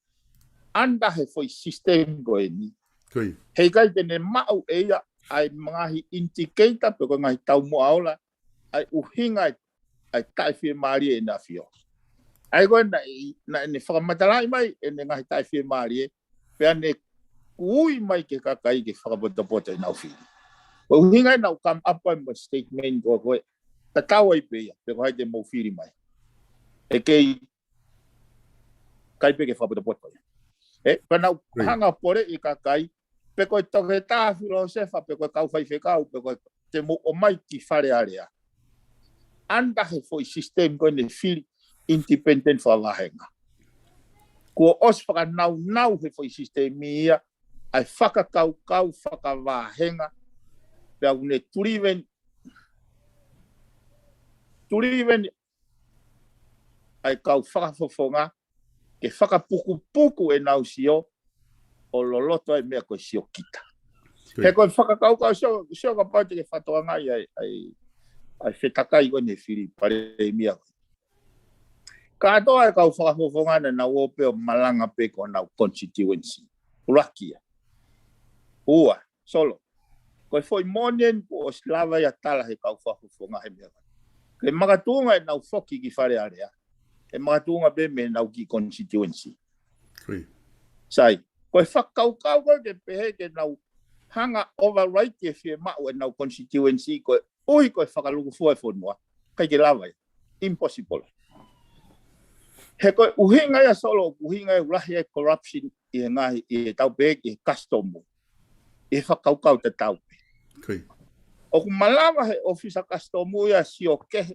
Under he foʻi sisitemi ko eni. He ʻikai te ne maʻu ʻe ia ʻa e ngaahi indicator pe ko e ngaahi taumuʻa ola. ʻA e ʻuhinga ʻa e, ʻa e taʻefiemālie ʻene ʻafio. ʻA ia ko e naʻe, naʻe ne fakamatalaʻi mai ʻene ngaahi taʻefiemālie, pea ne ui mai ki he kakai ke fakapotopoto ʻenau fili. Ko e ʻuhinga ia naʻa ku come up ai mo e statement ko ē ko e, tatau ai pē ia, pe ko hai te mou fili mai. ʻE kei, ʻikai pē ke fakapotopoto ia. Ē, pea naʻa ku hanga ʻo poleʻi e kakai, pe ko e toketā filōsefa, pe ko e kau faifekau, pe ko e te mou ʻomai ki Fale Alea. Under he foʻi sisitemi ko eni fili independent fakavāhenga. Kuo ʻosi fakanaunau he foʻi sisitemi ia, ʻa e fakakaukau fakavāhenga, pea ʻoku ne driven, driven ʻa e kau fakafofonga, ke fakapukupuku ʻenau sio, ʻo loloto ai meʻa ko e siokita. He ko e fakakaukau sio, sio kapau te ke fakatokangaʻi ʻa e, ʻa e, ʻa e fetakai ko eni he fili palēmia. Kātoa e kau fakafofonga naʻa nau ō pē ʻo malanga pē ki honau constituency. ʻUluaki ia. Ua, Solo. Ko e foʻi moʻoni eni kuo ʻosi lava ia tala he kau fakafofonga he meʻa. Ke makatuʻunga ʻenau foki ki Fale Alea. ʻE makatuʻunga pē mei heʻenau kiʻi constituency. Sai. Ko e fakakaukau ko ē ke pehē ke nau hanga override e fiemaʻu ʻenau constituency ko e ʻuhi ko e fakalūkufua e fonua. ʻIkai ke lava ia. Impossible. He ko e ʻuhinga ia Solo, ʻuhinga ia ʻoku lahi ai e corruption ʻi he ngaahi, ʻi he tau pehē ki he kasitomu. ʻI he fakakaukau tatau pē. ʻOku malava he ʻōfisa kasitomu ia sio kehe,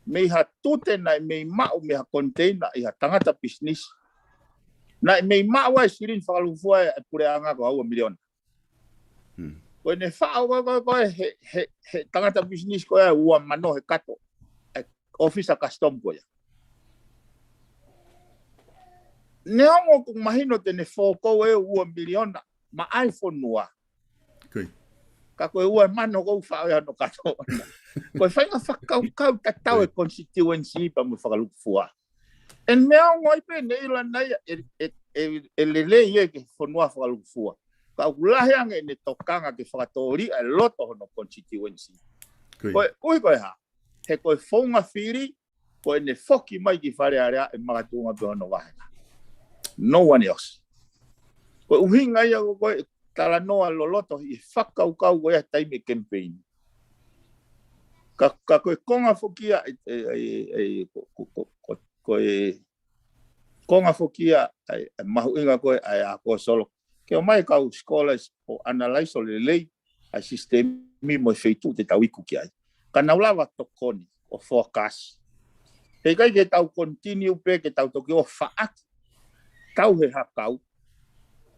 mei ha tute naʻe mei maʻu mei ha container ʻi ha tangata pisinisi. Naʻe mei maʻu ai silini fakalūkufua e puleʻanga ko e ua miliona. Ko ʻene faʻo ko e, ko e, ko e he, he, he tangata pisinisi ko e ua mano he kato. E ʻōfisa kasitomu ko ia. Neongo ʻoku mahino te ne fokoʻi e ua miliona maʻa e fonua. Ka ko e ua mano ko e faʻo ia no kato. Ko e faʻahinga fakakaukau tatau e constituency pea mo e fakalūkufua. ʻE neongo ai pē ʻene ʻilo ʻana ia ʻe, ʻe, ʻe, ʻe lelei ia ki he fonua fakalūkufua. Ka ʻoku lahi ange ʻene tokanga ke fakatōliʻa e loto hono constituency. Ko e, ʻuhi ko e hā. He ko e founga fili, ko ʻene foki mai ki Fale Alea ʻe makatuʻunga pē hono vāhenga. No one else. Ko e ʻuhinga ia ko e, ko e talanoa loloto ʻi he fakakaukau ko ia taimi e campaign. Ka, ka ko e konga foki ia, e, e, e, e, ko, ko, ko, ko, ko e konga foki ia, ʻa e, ʻa e mahuʻinga ko e, ʻa e ako Solo. Ke ʻomai kau scholars ʻo analyze ʻo lelei, ʻa e sisitemi taimi mo e feituʻu te tau iku ki ai. Ka nau lava tokoni ʻo forecast. He ʻikai ke tau continue pē ke tau toki ō faʻaki. Tau he hakau.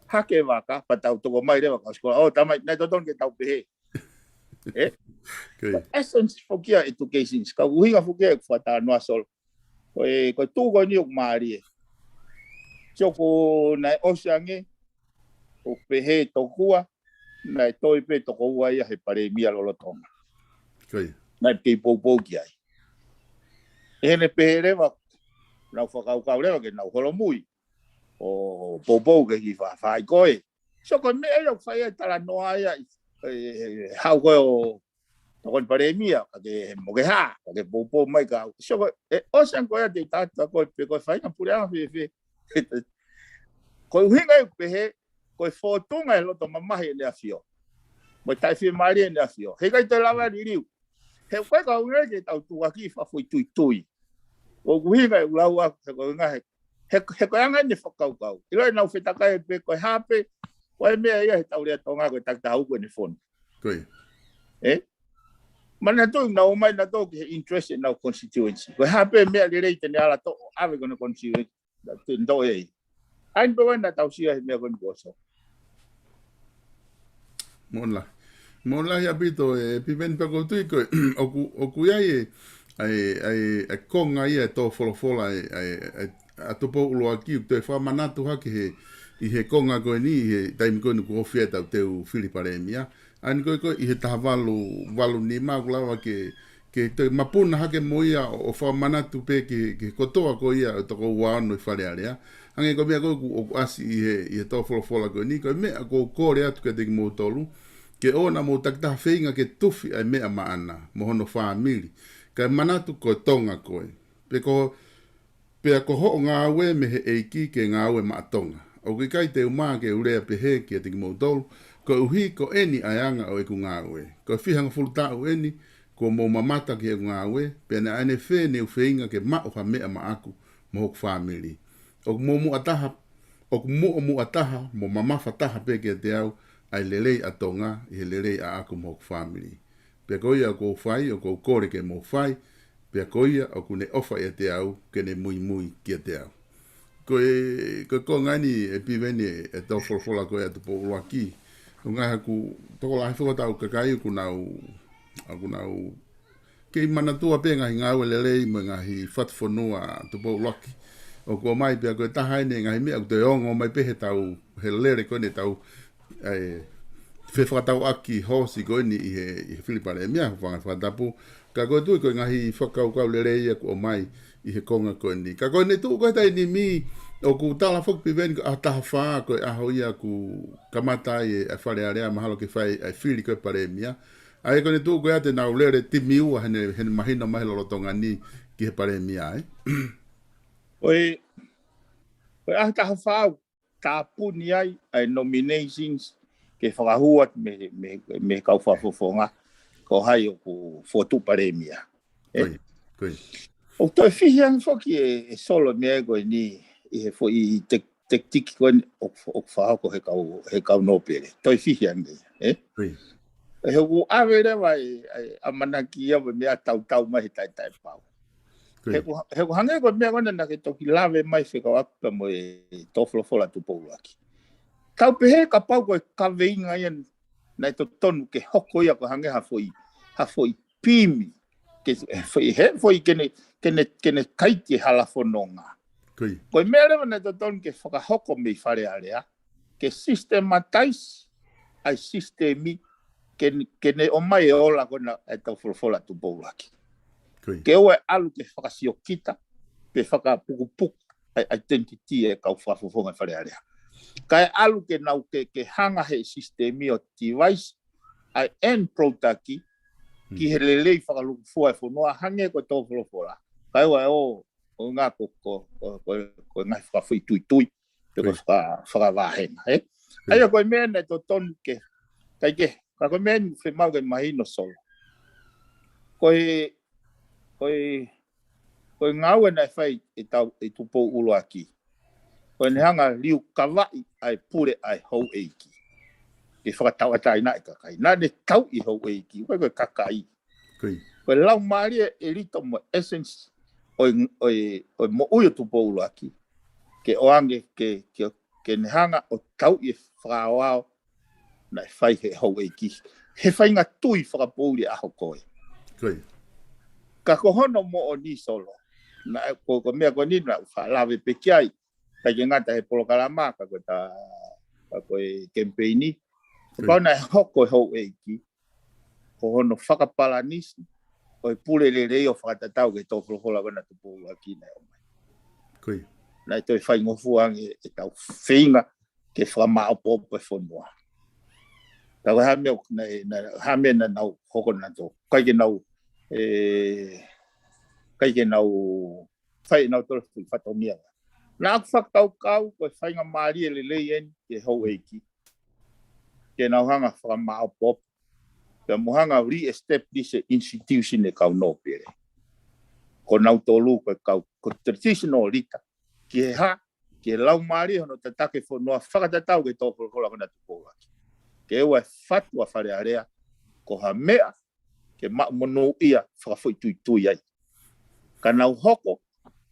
Hake vaka, pea tau toko mai leva ka sikola. ʻO, tamai, naʻe totonu ke tau pehē. Ē? Essence foki ʻa e education. Ka ʻuhinga foki ʻeku fakatalanoa Solo. Ko e, ko e tuʻu ko eni ʻoku mālie. Sio ko naʻe ʻosi ange, ʻo pehē tokua, naʻe toe pē toko ua ia he palēmia lolotonga. Naʻe kei poupou ki ai. ʻE heʻene pehē leva, nau fakakaukau leva ke nau holomui. ʻO poupou ke ki fa-, fai ko ē. Sio ko e meʻa ia ʻoku fai ai talanoa ia ʻi, ʻe, ʻe, ʻe, hau ko ē ʻo tokoni palēmia, ka ke mo ke hā, ka ke poupou mai ka. Sio ko e, ʻosi ange ko ia te u tata ko e pe ko e faʻahinga puleʻanga fēfē. Ko e ʻuhinga ʻeku pehē, ko e fōtunga e loto mamahi ʻEne ʻAfio. Mo e taʻefiemālie ʻEne ʻAfio. He ʻikai te lava liliu. He ʻoku ʻikai ke u ngāue ke tau tuʻuaki fakafoʻituitui. ʻOku ʻuhinga ʻeku lau ʻaku, he ko e ngaahi he, he ko e anga ʻene fakakaukau. ʻIlo ʻenau fetakai pē ko e hā pē, ko e meʻa ia he tau lea Tonga ko e takitaha uku ʻene fonu. Ē? Manatuʻi nau mai nautolu ki he interest ʻenau constituency. Ko e hā pē meʻa lelei te ne ala toʻo, ʻave ko ʻene constituency. Te ne toʻo ē. ʻA eni pē ʻoku ʻi ai ʻena tausia he meʻa ko eni kuo ʻosi. Moʻoni lahi. Moʻoni lahi ʻaupito ē Piveni pea ʻoku ou tui ko e, ʻoku, ʻoku ʻi ai e, ʻa e, ʻa e, ʻa e konga ia e tō folofola ʻa e, ʻa e, ʻa e, ʻa Tupou ʻUluaki ʻoku toe fakamanatu hake he, ʻi he konga ko eni, ʻi he taimi ko eni kuo ofi ai ʻetau teu fili palēmia. ʻA eni ko ē ko ē, ʻi he taha valu, valu nima ʻoku lava ke, ke toe mapuna hake mo ia ʻo, ʻo fakamanatu pē ki he, ki he kotoa ko ia ʻo e toko ua ono ʻi Fale Alea. Hangē ko e meʻa ko ē ʻoku, ʻoku ʻasi ʻi he, ʻi he tō folofola ko eni, ko e meʻa ʻoku ou kole atu kiate kimoutolu, ke ʻoua naʻa mou takitaha feinga ke tufi ʻa e meʻa maʻana, mo hono fāmili. Kae manatu ko e Tonga koe. Pe ko, pea ko hoʻo ngāue mei he ʻEiki ke ngāue maʻa Tonga. ʻOku ʻikai te u mā ke u lea pehē kiate kimoutolu, koeʻuhi ko eni ʻa e anga ʻo ʻeku ngāue. Ko e fihangofulu taʻu eni, kuo mou mamata ki heʻeku ngāue, pea naʻa ne fē ne u feinga ke maʻu ha meʻa maʻaku mo hoku fāmili. ʻOku muʻomuʻa taha, ʻoku muʻomuʻa taha, mo mamafa taha pē kiate au, ʻa e lelei ʻa Tonga, ʻi he lelei ʻaʻaku mo hoku fāmili. Pea ko ia ʻoku ou fai, ʻoku ou kole ke mou fai, pea ko ia ʻoku ne ʻofa ʻiate au, ke ne muimui kiate au. Ko e, ko e konga eni ē Piveni ʻe, ʻe tō folofola ko ē ʻa Tupou ʻUluaki. ʻOku ngali ʻoku tokolahi foki ʻetau kakai ʻoku nau, ʻoku nau kei manatua pē ngaahi ngāue lelei mo e ngaahi fatufonua ʻa Tupou ʻUluaki. ʻOku ʻomai pea ko e taha eni e ngaahi meʻa ʻoku toe ongo mai pē he tau, he lele ko eni ʻetau, ʻa e, fefakatauʻaki hoosi ko eni ʻi he, ʻi he fili palēmia, hūfanga he fakatapu. Ka ko e tui ko e ngaahi fakakaukau lelei ia kuo ʻomai ʻi he konga ko eni. Ka ko ʻene tuʻu ko e taimi ni, ʻoku tala foki Piveni ko e ʻaho taha fā, ko e ʻaho ia ʻoku kamata ai e, ʻa e Fale Alea mahalo ke fai ʻa e fili ko ē palēmia. ʻA ia ko ʻene tuʻu ko ia te nau lele timi ua heʻene, heʻene mahino mai he lolotonga ni ki he palēmia, ē? Ko e, ko e ʻaho taha fā ʻoku tāpuni ai ʻa e nominations ke fakahū atu mei, mei, mei he kau fakafofonga, ko hai ʻoku fokotuʻu palēmia. Ē? ʻOku toe fihi ange foki ē, ē Solo meʻa ko eni ʻi he foʻi tek-, tactic ko eni ʻoku, ʻoku fakahoko he kau, he kau nōpele. Toe fihi ange, ē? He ʻoku ʻave leva ʻa e, ʻa e ʻamanaki ia mo e meʻa tautau mai he taʻetaʻepau. He ʻoku, he ʻoku hangē ko e meʻa ko ena naʻa ke toki lave mai fekauʻaki pea mo e tō folofola Tupou ʻUluaki. Tau pehē kapau ko e kaveinga ia naʻe totonu ke hoko ia ko e hangē ha foʻi, ha foʻi pimi. Ke, he foʻi, he foʻi ke ne, ke ne, ke ne kaiki e hala fononga. Ko e meʻa leva naʻe totonu ke fakahoko mei Fale Alea, ke systematize ʻa e sisitemi, ke, ke ne ʻomai e ola ko ena ʻa e tō folofola Tupou ʻUluaki. Ke ʻoua ʻe ʻalu ke fakasiokita, pe fakapukupuku ʻa e identity e kau fakafofonga Fale Alea. Kae ʻalu ke nau ke, ke hanga he sisitemi ʻo device ʻa e end product ki he lelei fakalūkufua e fonua hangē ko e tō folofola. Kae ʻoua ʻe ō, ʻo ngā ko, ko, ko, ko, ko e ngaahi fakafoʻituitui, pe ko e faka-, fakavāhenga, ē? ʻA ia ko e meʻa naʻe totonu ke, kai ke, ka ko e meʻa ni fiemaʻu ke mahino Solo. Ko e, ko e, ko e ngāue naʻe fai ʻe tau, ʻe Tupou ʻUluaki. Ko ʻene hanga liukavaʻi ʻa e pule ʻa e houʻeiki. ke fakatauʻatāinaʻi e kakai. Naʻa ne tauʻi e houʻeiki, ʻikai ko e kakai. Ko e laumālie ʻelito mo e essence ʻo e, ʻo e, ʻo e moʻui ʻo Tupou ʻUluaki. Ke ʻoange, ke, ke, ke ne hanga ʻo tauʻi e fakaaoao naʻe fai he houʻeiki. He faʻahinga tui fakapoʻuli ʻa e ʻaho ko ē. Ka ko hono moʻoni Solo. Naʻe, ko, ko e meʻa ko eni naʻa ku faʻa lave pē ki ai. ʻIkai ke ngata he polokalama, ka ko e ta, ka ko e kemipeini. Kapau naʻe hoko e houʻeiki, ko hono fakapalanisi ʻo e pule lelei ʻo fakatatau ki he tō folofola ko ena Tupou ʻUluaki naʻe ʻomai. Naʻe toe faingofua ange ʻetau feinga ke fakamāʻopoʻopo e fonua. Ka ko e hā e meʻa naʻe, naʻe, hā e meʻa naʻa nau hoko naʻa nau, ʻikai ke nau, ʻikai ke nau fai ʻenau tolo fui fatongia. Naʻa ku fakakaukau ko e faingamālie lelei eni ki he houʻeiki ke nau hanga fakamāʻopoʻopo pea mo hanga re-establish e institution e kau nōpele. Ko nautolu ko e kau, ko e traditional leader. Ki he hā, ki he laumālie hono tataki e fonua fakatatau ki he tō folofola ko ena Tupou ʻUluaki. Ke ʻoua ʻe fatu ʻa Fale Alea ko ha meʻa ke maʻu monūʻia fakafoʻituitui ai. Ka nau hoko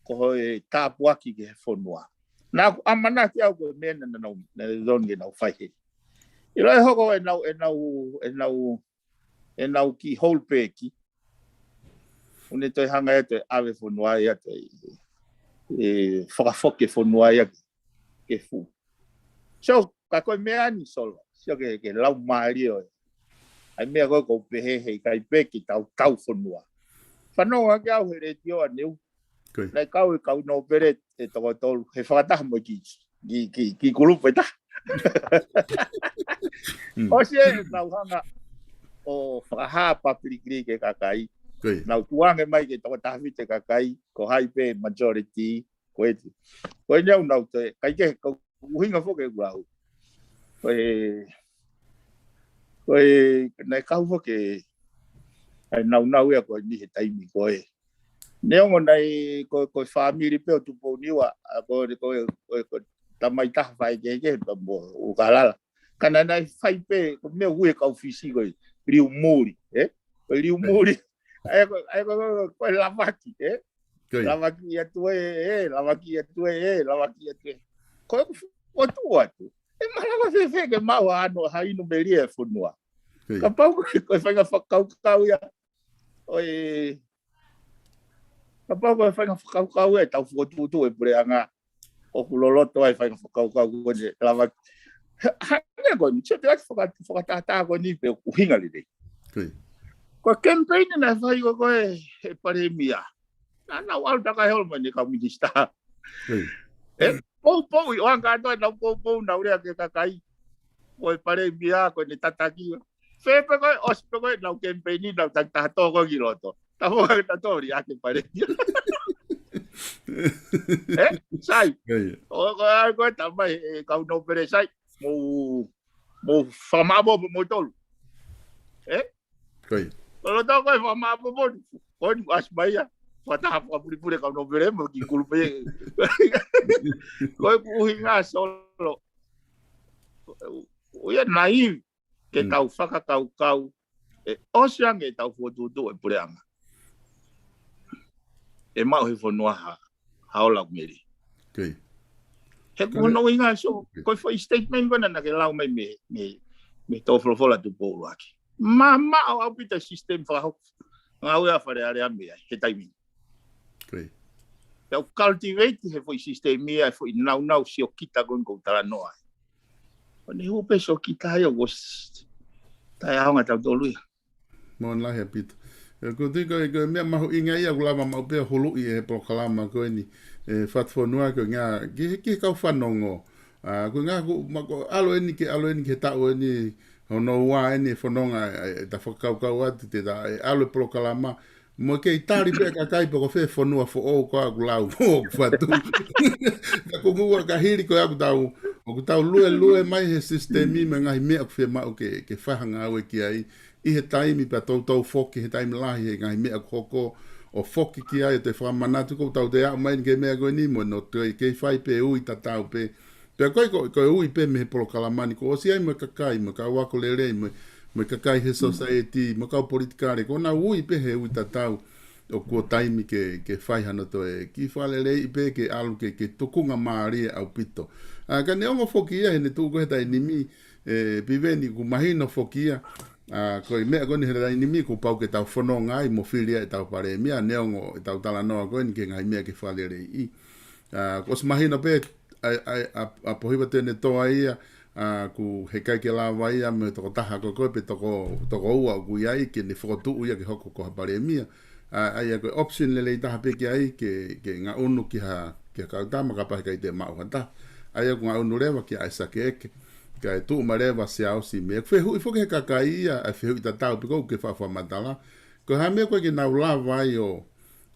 ko e tāpuaki ki he fonua. Naʻa ku ʻamanaki au ko e meʻa naʻa nau, naʻa nau ke nau fai heni. ʻIlo e hoko ʻenau, ʻenau, ʻenau, ʻenau kiʻi houlupeki. ʻO ne toe hanga ʻe toe ʻave fonua ia toe, ʻe fakafoki e fonua ia ke, ke fuʻu. So, ka ko e meʻa ni Solo. Sio ki he, ki he laumālie ʻo e. ʻAi meʻa ko ē ʻoku ou pehē heʻikai pē ke tau tau fonua. Fanongo hake au he letiō ʻaneu. Naʻe kau e kau nōpele ʻe toko tolu, he fakataha mo e kiʻi, kiʻi, kiʻi, kiʻi kulupu ʻe taha. ʻOsi ʻenau hanga ʻo fakahā publicly ki he kakai. Nau tukuange mai ki he toko taha fitu e kakai, ko hai pē majority, ko e, ko eni ʻoku nau toe, ʻikai ke, ko e ʻuhinga foki ʻeku lau. Ko e, ko e, naʻe kau foki ʻa e naunau ia ko eni he taimi ko ē. Neongo naʻe ko, ko e fāmili pē ʻo Tupouniua, ʻa ko, ko, ko, ko e tamai taha faikehekehe pea mo ʻUlukalala. Ka naʻe, naʻe fai pē, ko e meʻa ʻoku ui ʻe he kau Fisi ko e liumuli, ē? Ko e liumuli. ʻA ia ko, ʻa ia ko, ko, ko e lavaki, ē? Lavaki atu ē, ē, lavaki atu ē, ē, lavaki atu ē. Ko ʻeku fokotuʻu atu. ʻE malava fēfē ke maʻu ha inu, ha inu melie e fonua. Kapau ko e, ko e faʻahinga fakakaukau ia. ʻOi, kapau ko e faʻahinga fakakaukau ia ʻetau fokotuʻutuʻu e puleʻanga. ʻOku loloto ai faʻahinga fakakaukau ko eni lavaki. Ha, ha, meʻa ko eni, sio pē ʻaki faka-, fakatātā ko eni pe ʻuhinga lelei. Ko e kemipeini naʻe fai ko ē ʻe he palēmia. Naʻa nau ʻalu takai holo mo ʻene kau minisitā. ʻE, poupou ʻi ʻoange kātoa ʻenau poupou nau lea ki he kakai. Ko e palēmia, ko ʻene tataki. Fē pē ko ē, ʻosi pē ko ē, nau kemipeini, nau takitaha tō ko ē ki loto. Tau ʻoange ta tō lia ki he palēmia. ʻE, sai. ʻO ko ē, ko e tamai, ʻe kau nōpele sai. Mou, mou fakamāʻopoʻopo moutolu. ʻE? Ko e. Ko e loto ko e fakamāʻopoʻopo ni. Ko eni ʻasi mai ia. Fakataha fakapulipuli kau nōpele mo e kiʻi kulupu ia. Ko ʻeku ʻuhinga Solo. ʻOku ʻi ai e naivi ke tau fakakaukau. ʻE ʻosi ange ʻetau fokotuʻutuʻu e puleʻanga. ʻE maʻu he fonua ha, ha ola ʻoku melie. He ko hono ʻuhinga Solo, ko e foʻi statement ko ena naʻa ke lau mai mei, mei, mei he tō folofola Tupou ʻUluaki. Mamaʻo ʻaupito e system fakahoko. Ngāue ʻa Fale Alea mei ai, he taimi. Pea u cultivate he foʻi system ia, e foʻi naunau siokita ko eni ʻoku ou talanoa ai. ʻO ne hū pē siokita ia, ʻoku ʻosi taʻeʻaonga tautolu ia. Mālō lahi ʻaupito. ʻE, ko tui ko e, ko e meʻa mahuʻinga ia ʻoku lava maʻu pē ʻo huluʻi ʻe he polokalama ko eni, ʻe, Fatufonua ko e ngaahi, ki he, ki he kau fanongo. ʻA, ko e ngaahi, ko, ma, ko ʻalu eni ke, ʻalu eni ke taʻu eni, hono ua eni e fononga, ʻe, ʻe, ta fakakaukau atu, te ta, ʻe, ʻalu e polokalama, mo e kei tali pē kakai pe ko fē fonua foʻou ko ē ʻoku lau, ʻoku fatu. Ka ko e ʻuhinga ka hili ko ē ʻoku tau, ʻoku tau luelue mai he sisitemi mo e ngaahi meʻa ʻoku fiemaʻu ke, ke fai ha ngāue ki ai. ʻI he taimi pea toutou foki, he taimi lahi, he ngaahi meʻa ʻoku hoko, ʻo foki ki ai, ʻo toe fakamanatu ʻoku tau toe aʻu mai ki he meʻa ko eni mo ʻene toe kei fai pē ui tatau pē, Pea ko e, ko e, ko e ui pē mei he polokalama ni, kuo ʻosi ʻi ai mo e kakai, mo e kau ako lelei, mo e, mo e kakai he sōsaieti, mo e kau politikale, kuo nau ui pē he ui tatau ʻoku taimi ke, ke fai hano toe kiʻi fakaleleiʻi pē ke ʻalu ke, ke tukunga mālie ʻaupito. ʻA, ka neongo foki ia he ne tuʻu ko ē he taimi ni, ʻe, Piveni, ʻoku mahino foki ia, ʻa, ko e meʻa ko eni he taimi ni kuo pau ke tau fononga ai mo fili ai ʻetau palēmia, neongo ʻetau talanoa ko eni ki he ngaahi meʻa ke fakaleleiʻi. ʻA, kuo ʻosi mahino pē, ʻa, ʻa, ʻa, ʻa Pohiva Tuʻiʻonetoa ia, ʻa, ʻoku heʻikai ke lava ia mo e tokotaha ko ē ko ē pe toko, toko ua ʻoku ʻi ai ke ne fokotuʻu ia ke hoko ko ha palēmia. ʻA, ʻa ia ko e option lelei taha pē ki ai ke, ke ngaʻunu ki ha, ki ha kau tama kapau heʻikai te maʻu ha taha. ʻA ia ʻoku ngaʻunu leva kia ʻAisake Eke, kae tuʻu mai leva Siaosi Mē. Fehuʻi foki he kakai ia, ʻa e fehuʻi tatau pē ʻoku ke faʻa fakamatala. Ko e hā e meʻa ko ē ke nau lava ai ʻo,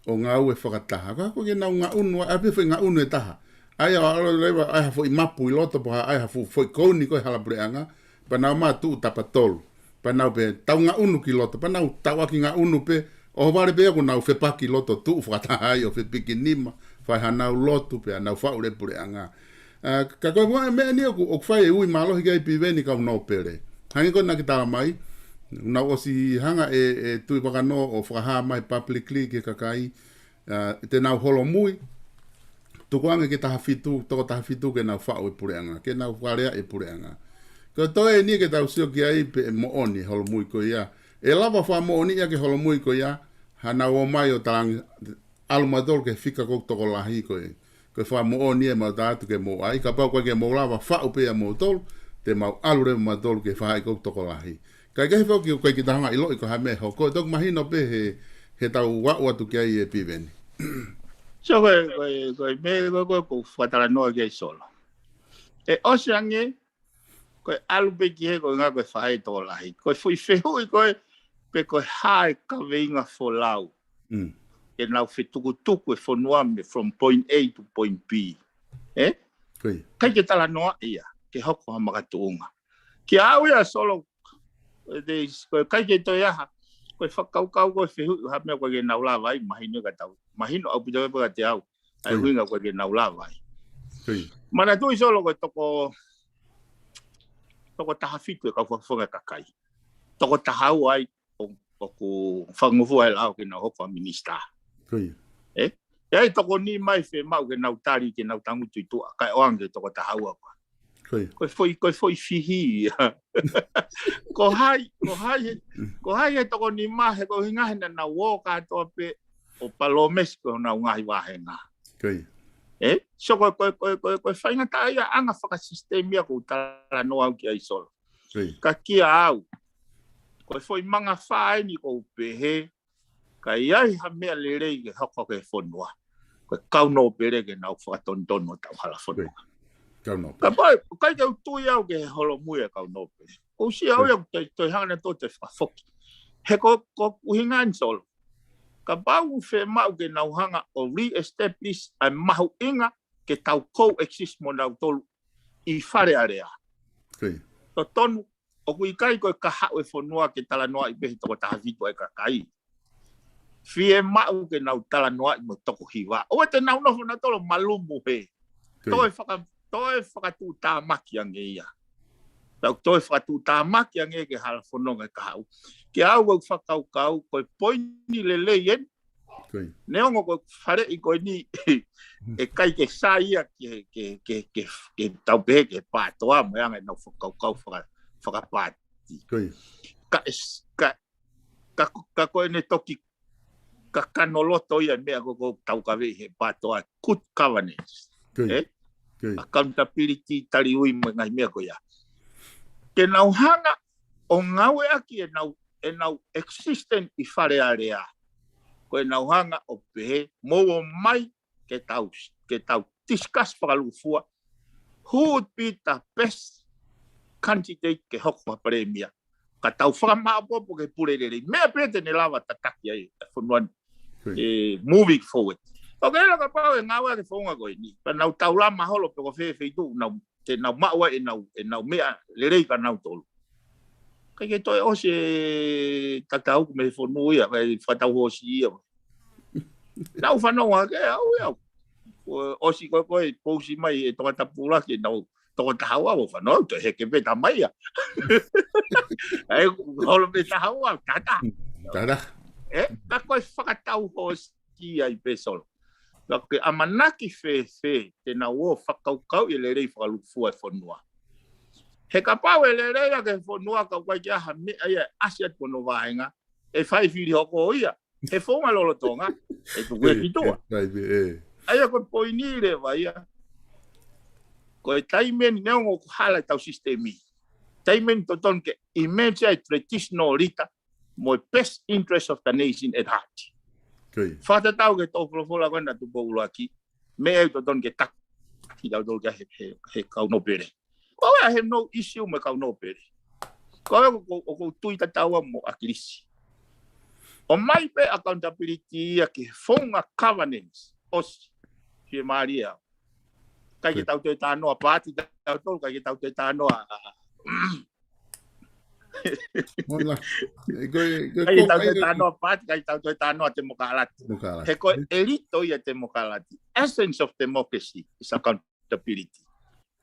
ʻo ngāue fakataha. Ko e hā ko ē ke nau ngaʻunu, ʻa pē foʻi ngaʻunu ʻe taha. ʻA ia ʻo ʻalu leva, ʻai ha foʻi mapu ʻi loto pe ko e hā, ʻai ha fu-, foʻi kouni ko ē hala puleʻanga. Pea nau ō mai ʻo tuʻu tapa tolu. Pea nau pehē, tau ngaʻunu ki loto. Pea nau tauʻaki ngaʻunu pē, ʻohovale pē ia kuo nau fepaki ʻi loto tuʻu fakataha ai ʻo fepiki nima, fai hanau lotu pea nau faʻu leva e puleʻanga. ʻA, ka ko e meʻa ni ʻoku, ʻoku fai e ui mālohi ki ai Piveni kau nōpele. Hangē ko ena ke tala mai, nau ʻosi hanga ʻe, ʻe Tuʻivakanō ʻo fakahā mai publicly ki he kakai, ʻa, te nau holomui, tukuange ki he taha fitu, toko taha fitu ke nau faʻu e puleʻanga, ke nau fakalea e puleʻanga. Ko e toe eni ke tau sio ki ai pe ʻe moʻoni e holomui ko ia. ʻE lava fakamoʻoni ia ke holomui ko ia, hanau ō mai ʻo talaange, ʻalu mautolu ki he fika ʻoku tokolahi ko ē. Ko e fakamoʻoni ʻe mau tala atu ke mou ʻai, kapau ʻoku ʻikai ke mou lava faʻu pē ʻa moutolu, te mau ʻalu leva mautolu ki he faʻahi ʻoku tokolahi. Kae kehe foki ʻoku ʻikai ke tau hanga ʻiloʻi ko e hā e meʻa ʻe hoko, ʻoku mahino pē he, he tau aʻu atu ki ai ʻe Piveni. So, ko e, ko e, ko e meʻa ko ē ʻoku ou fakatalanoa ki ai Solo. ʻE ʻosi ange, ko e ʻalu pē ki he ko e ngaahi ko e faʻahi tokolahi. Ko e foʻi fehuʻi ko ē, pe ko e hā e kaveinga folau. Mm. Ke nau fetukutuku e fonua mei he from point A to point B. ʻE? Ko ia. ʻIkai ke talanoa ia, ke hoko ha makatuʻunga. Kiate au ia Solo, ʻe te is-, ko e ʻikai ke toe ʻi ai ha, ko e fakakaukau ko e fehuʻi ha meʻa ʻoku ʻikai ke nau lava ai, mahino ka tau. Mahino ʻaupito pē kiate au, ʻa e Ko ia. ʻuhinga ʻoku ʻikai ke nau lava ai. Ko ia. Manatuʻi Solo ko e toko, toko taha fitu e kau fakafofonga kakai. Toko taha ua ai, ʻo, ʻoku fakangofua e lao ke nau hoko ko e minisitā. Ko ia. ʻE? ʻE ʻi ai toko nima ia fiemaʻu ke nau tali ke nau tangutu ʻi tuʻa, kae ʻoange toko taha ua ko ē. Ko ia. Ko e foʻi, ko e foʻi fihi ia. Ko hai, ko hai, ko hai e toko nima he ko e ʻuhinga he naʻa nau ō kātoa pē ʻo palōmesi ko honau ngaahi vāhenga. Ko ia. ʻE? So ko e, ko e, ko e, ko e, ko e faingataʻaʻia ʻanga fakasisitemi ia ʻoku ou talanoa au ki ai Solo. Ko ia. Ka kiate au, ko e foʻi mangafā eni ʻoku ou pehē, ka ʻi ai ha meʻa lelei ke hoko ki he fonua, ko e kau nōpele ke nau fakatonutonu hotau hala fonua. Ko ia. Kau nōpele. Kapau, ʻikai ke u tui au ki he holomui e kau nōpele. ʻOsi au Ko ia. ia ʻoku toe, toe hanga nautolu ʻo toe fakafoki. He ko, ko e ʻuhinga eni Solo. Kapau ʻoku fiemaʻu ke nau hanga ʻo re-establish ʻa e mahuʻinga ke tau coexist mo nautolu ʻi Fale Alea. Ko ia. Totonu, ʻoku ʻikai ko e kahaʻu e fonua ke talanoaʻi pē he toko taha fitu ʻa e kakai. Fiemaʻu ke nau talanoaʻi mo e toko hiva. ʻOua te nau nofo nautolu ʻo malumu he. Ko ia. Toe faka-, toe fakatuʻutāmaki ange ia. Tau toe fakatuʻutāmaki ange ki he hala fononga e kahaʻu. Kiate au ʻoku ou fakakaukau, ko e poini lelei eni. Ko ia. Neongo ko e faleʻi ko eni, ʻe ʻikai ke sai ia ke, ke, ke, ke, ke tau pehē ke pātoa mo e anga ʻenau fakakaukau faka-, fakapāti. Ko ia. Ka es-, ka, ka, ka ko ʻene toki kakano loto ia e meʻa ko ē ʻoku tau kaveinga he pātoa good governance. Ko ia. ʻE? Ko ia. Accountability, taliui mo e ngaahi meʻa ko ia. Ke nau hanga ʻo ngāueʻaki ʻenau, ʻenau existence ʻi Fale Alea. Ko ʻenau hanga ʻo pehē, mou ō mai ke tau, ke tau discuss fakalūkufua, who would be the best candidate ke hoko ko ha palēmia. Ka tau fakamāʻopoʻopo ki he pule lelei. Meʻa pē te ne lava tataki ai e fonua ni. Ko ia. ʻE, moving forward. ʻOku ʻi ai leva kapau ʻe ngāueʻaki e founga ko eni. Pea nau taulama holo pe ko fē feituʻu nau, te nau maʻu ai ʻenau, ʻenau meʻa lelei kia nautolu. ʻIkai ke toe ʻosi e tatau ko e mei he fonua ia, ʻikai fakatau ʻosi ia. Nau fanongo hake au, au. ʻosi ko ē ko ē pousi mai e Tongatapu ʻUluaki ʻenau toko taha ua, ʻo fanongo, toe heke pē tamai ia. ʻAi, holo pē taha ua, tata. Tata. Ē, ka ko e fakatau hoosi ai pē Solo. Ka ko e ʻamanaki fēfē te nau ō fakakaukauʻi e lelei fakalūkufua e fonua. He kapau ʻe lelei ʻa e fonua ka ʻoku ʻikai ke ʻi ai ha meʻa ia ʻe ʻasi atu ki hono vāhenga, ʻe fai fili hoko ia. He founga lolotonga, ʻe tuku ia ki tuʻa. ʻAi pē, ē. ʻAi ia ko e poini leva ia. Ko e taimi eni neongo ʻoku hala ʻetau sisitemi. Taimi eni totonu ke ʻi mea ia e traditional leader, mo e best interest of the nation at heart. Fakatatau ki he tō folofola ko ena Tupou ʻUluaki, meʻa ʻoku totonu ke taki tautolu ki ai he, he, he kau nōpele. Ko au ʻoku ʻikai ke no issue mo e kau nōpele. Ko au ʻoku, ʻoku ou tui tatau mo ʻAkilisi. ʻOmai pē accountability ia ki he founga governance, ʻosi, fiemālie au. ʻIkai ke tau toe talanoa paati tautolu, ʻikai ke tau toe talanoa, ʻikai ke tau toe talanoa paati, ʻikai ke tau toe talanoa temokalati. He ko e ʻelito ia temokalati. Essence of democracy is accountability.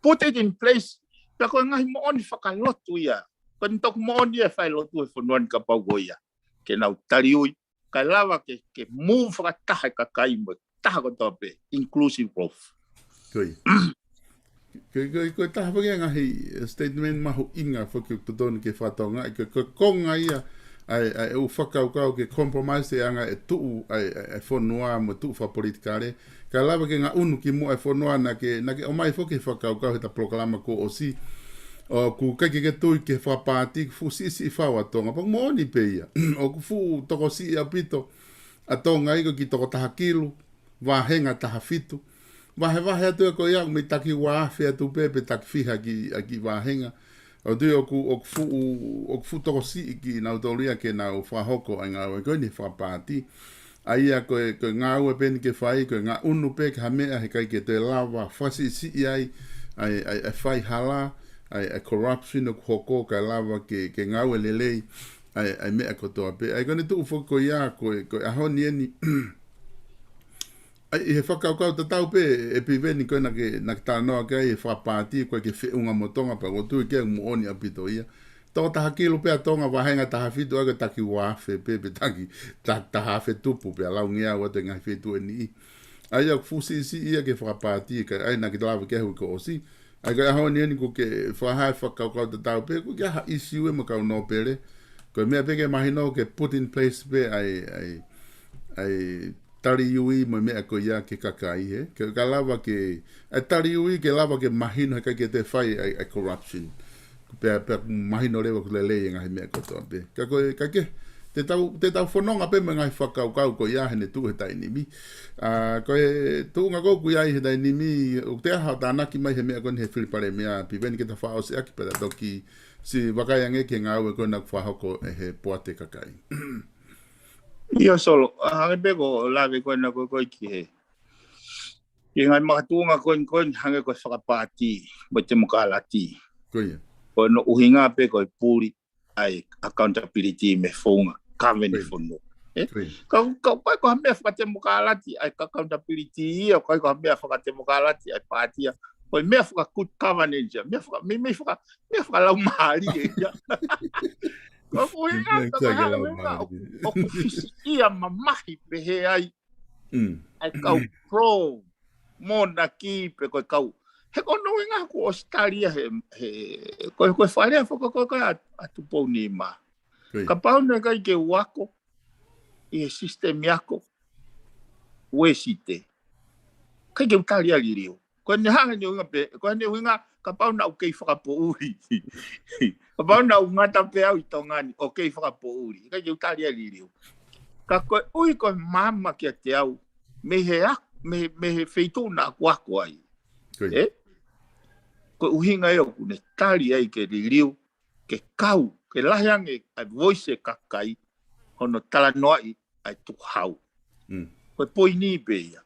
Put it in place. Pea ko e ngaahi moʻoni fakalotu ia. Ko e toki moʻoni ia ʻe fai lotu he fonua ni kapau ko ia ke nau taliui. Kae lava ke, ke move fakataha e kakai mo e taha kotoa pē, inclusive growth. Ko ia. Ko e, ko e, ko e taha foki e ngaahi statement mahuʻinga foki ʻoku totonu ke fakatokangaʻi, ko e, ko e konga ia ʻa e, ʻa e ʻū fakakaukau ke compromise e anga e tuʻu ʻa e, ʻa e, ʻa e fonua mo e tuʻu fakapolitikale. Kae lava ke ngaʻunu ki muʻa e fonua naʻa ke, naʻa ke ʻomai foki e fakakaukau he ta polokalama kuo ʻosi. ʻOku ʻikai ke ke tui ki he fakapaati, fuʻu siʻisiʻi fau ʻa Tonga. Pea ʻoku moʻoni pē ia. ʻOku fuʻu tokosiʻi ʻaupito ʻa Tonga ia ko e kiʻi toko taha kilu, vāhenga taha fitu. Vahevahe atu ia ko ia, ʻoku mei taki ua afe atu pē, pe taki fiha ki, ʻa e kiʻi vāhenga. ʻOku ou tui ʻoku, ʻoku fuʻu, ʻoku fuʻu tokosiʻi kinautolu ia ke nau fakahoko ʻa e ngāue ko eni he fakapaati. ʻA ia ko e, ko e ngāue pē eni ke fai, ko e ngaʻunu pē ki ha meʻa he ʻikai ke toe lava fakasiʻisiʻi ai ʻa e, ʻa e, ʻa e faihala, ʻa e, ʻa e corruption ʻoku hoko, kae lava ke, ke ngāue lelei ʻa e, ʻa e meʻa kotoa pē. ʻA ia ko ʻene tuʻu foki ko ia, ko e, ko e ʻaho ni eni, ʻa ia ʻi he fakakaukau tatau pē ʻe Piveni ko ē naʻa ke, naʻa ke talanoa ki ai he fakapaati, ʻoku ʻikai ke feʻunga mo Tonga, pea ʻoku ou tui ʻoku moʻoni ʻaupito ia. Toko taha kilu pē ʻa Tonga, vāhenga taha fitu, ʻa ia ko e taki ua afe pē, pe taki, ta-, taha afe tupu, pea laungeau atu e ngaahi feituʻu ʻe niʻihi. ʻA ia ʻoku fuʻu siʻisiʻi ia ki he fakapaati, kae ʻai naʻa ke lava ki he ʻaho kuo ʻosi. ʻA ia ko e ʻaho ni eni ʻoku ke fakahā e fakakaukau tatau pē, ʻoku ʻikai ha issue ia mo e kau nōpele. Ko e meʻa pē ke mahino ke put in place pē ʻa e, ʻa e, ʻa e taliui mo e meʻa ko ia ki he kakai he. Ke, ka lava ke, ʻa e taliui ke lava ke mahino he ʻikai ke toe fai ʻa e, ʻa e corruption. Pea, pea mahino leva ʻoku lelei e ngaahi meʻa kotoa pē. Ka ko e, ka ke, te tau, te tau fononga pē mo e ngaahi fakakaukau ko ia heʻene tuʻu he taimi ni. ʻA, ko e tuʻunga ko ē ʻoku ʻi ai he taimi ni, ʻoku te ʻaha ʻo tānaki mai he meʻa ko eni he fili palēmia, Piveni, ke ta fakaʻosi ʻaki pea ta toki siʻi vakai ange ki he ngāue ko ena ʻoku fakahoko ʻe he poate kakai. ʻIo Solo, ʻa, hangē pē ko e lave ko ena ko ē ko ē ki he, ki he ngaahi makatuʻunga ko eni ko eni hangē ko e fakapaati, mo e temokalati. Ko ia. Ko hono ʻuhinga pē ko e puli ʻa e accountability mei he founga kaveni fonua. Ē? Ka, ka, ʻoku ʻikai ko ha meʻa fakatemokalati ʻa e accountability ia, ʻoku ʻikai ko ha meʻa fakatemokalati ʻa e paati ia. Ko e meʻa faka-good governance ia, meʻa faka-, meʻa, meʻa faka-, meʻa fakalaumālie ia. Ko e ʻuhinga, ko e ʻuhinga ʻoku, ʻoku fisiʻia mamahi pehē ai ʻa e kau pro monarchy pe ko e kau. He ko hono ʻuhinga ko ʻAositelēlia he, he, ko e, ko e fakalea foki ko ē ʻa, ʻa Tupou Nima. Kapau naʻe ʻikai ke u ako ʻi he sisitemi ako Uēsite, ʻikai ke u tali ʻa e liliu. Ko ʻene hanga ʻene ʻuhinga pē, ko ʻene ʻuhinga kapau naʻa ku kei fakapoʻuli. Kapau naʻa ku ngata pē au ʻi Tonga ni ʻo kei fakapoʻuli, ʻikai ke u tali ʻa e liliu. Ka koeʻuhi ko e maama kiate au, mei he a-, mei, mei he feituʻu naʻa ku ako ai. Ē? Ko e ʻuhinga ia ʻoku ne tali ai ke liliu, ke kau, ke lahi ange ʻa e voice ʻa e kakai, hono talanoaʻi ʻa e tukuhau. Ko e poini pē ia.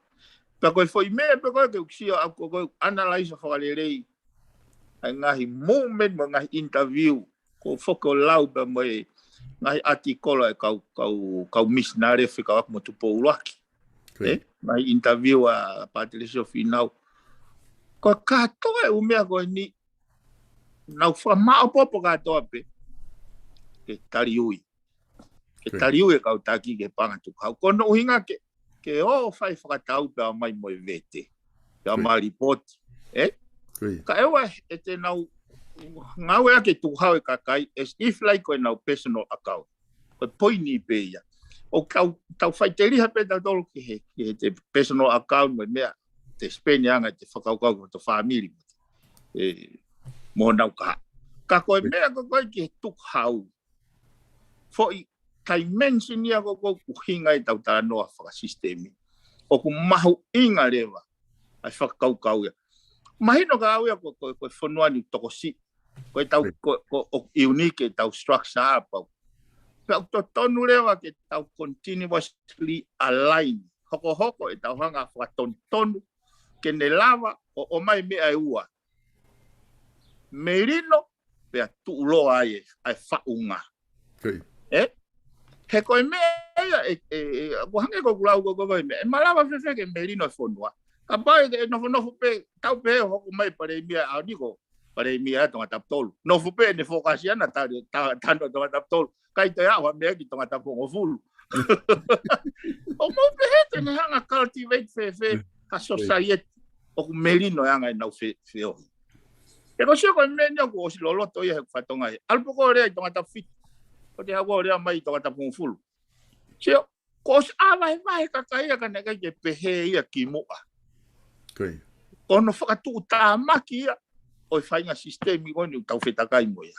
Pea ko e foʻi meʻa pē ko ē ke u sio au ko ē ʻo analyze fakalelei ʻa e ngaahi movement mo e ngaahi interview, ko e foki ʻo lau pea mo e ngaahi ʻatikolo ʻa e kau, kau, kau misinale fekauʻaki mo Tupou ʻUluaki. Ē, mai interview ʻa Patilesio Fīnau. Ko e kātoa e ʻū meʻa ko eni, nau fakamaʻopoʻopo kātoa pē ke taliui. Ke taliui e kau taki ke panga tuku hau. Ko hono ʻuhinga ke, ke ō fai fakatau pea mai mo e vete. Pea mai lipoti. Ē? Ka ʻoua ʻe te nau ngāueʻaki e tuku hau e kakai, as if like ko e nau personal account. Ko e poini pē ia. ʻOku tau, tau faiteliha pē tautolu ki he, ki he te personal account mo e meʻa, te spend anga te fakakaukau ki hoto family. Ē, mo nau ka. Ka ko e meʻa ko koe ki he tuku hau. Foʻi dimension ia ko, ko ʻuhinga e tau talanoa fakasisitemi. ʻOku mahuʻinga leva ʻa e fakakaukau ia. Mahino ka au ia ko, ko, ko e fonua ni tokosiʻi. Ko e tau, ko, ko, ʻoku unique e tau structure ʻa pau. Pea ʻoku totonu leva ke tau continuously align. Hokohoko e tau hanga fakatonutonu. Ke ne lava ʻo, ʻomai meʻa ʻe ua. Melino, pea tuʻuloa ai e, ʻa e faʻunga. Ē? He ko e meʻa ia, e, e, e, ko hangē ko kulau ko, ko, ko e meʻa. ʻE malava fēfē ke melino e fonua. Kapau ʻe, ʻe nofonofo pē, tau pē hoko mai palēmia ʻaho ni ko, palēmia Tongatapu tolu. Nofo pē ne fokasi ana ta, ta, tano Tongatapu tolu. Kai te awa meʻa ki Tongatapu hongofulu. ʻO mau pehē te ne hanga cultivate fēfē, ha society, ʻoku melino e anga e nau fe, feohi. He ko sio ko e meʻa ni ʻoku ʻosi loloto ia he fatonga he. ʻAlu pē ko e lea ʻi Tongatapu fitu. Ko te hau lea mai ʻi Tongatapu hongofulu. Sio, ko ʻosi ʻa vahevahe kakai ia ka naʻe ʻikai ke pehē ia ki muʻa. Ko hono fakatuʻutāmaki ia, ʻo e faʻahinga sisitemi ko eni ʻoku tau fetakai mo ia.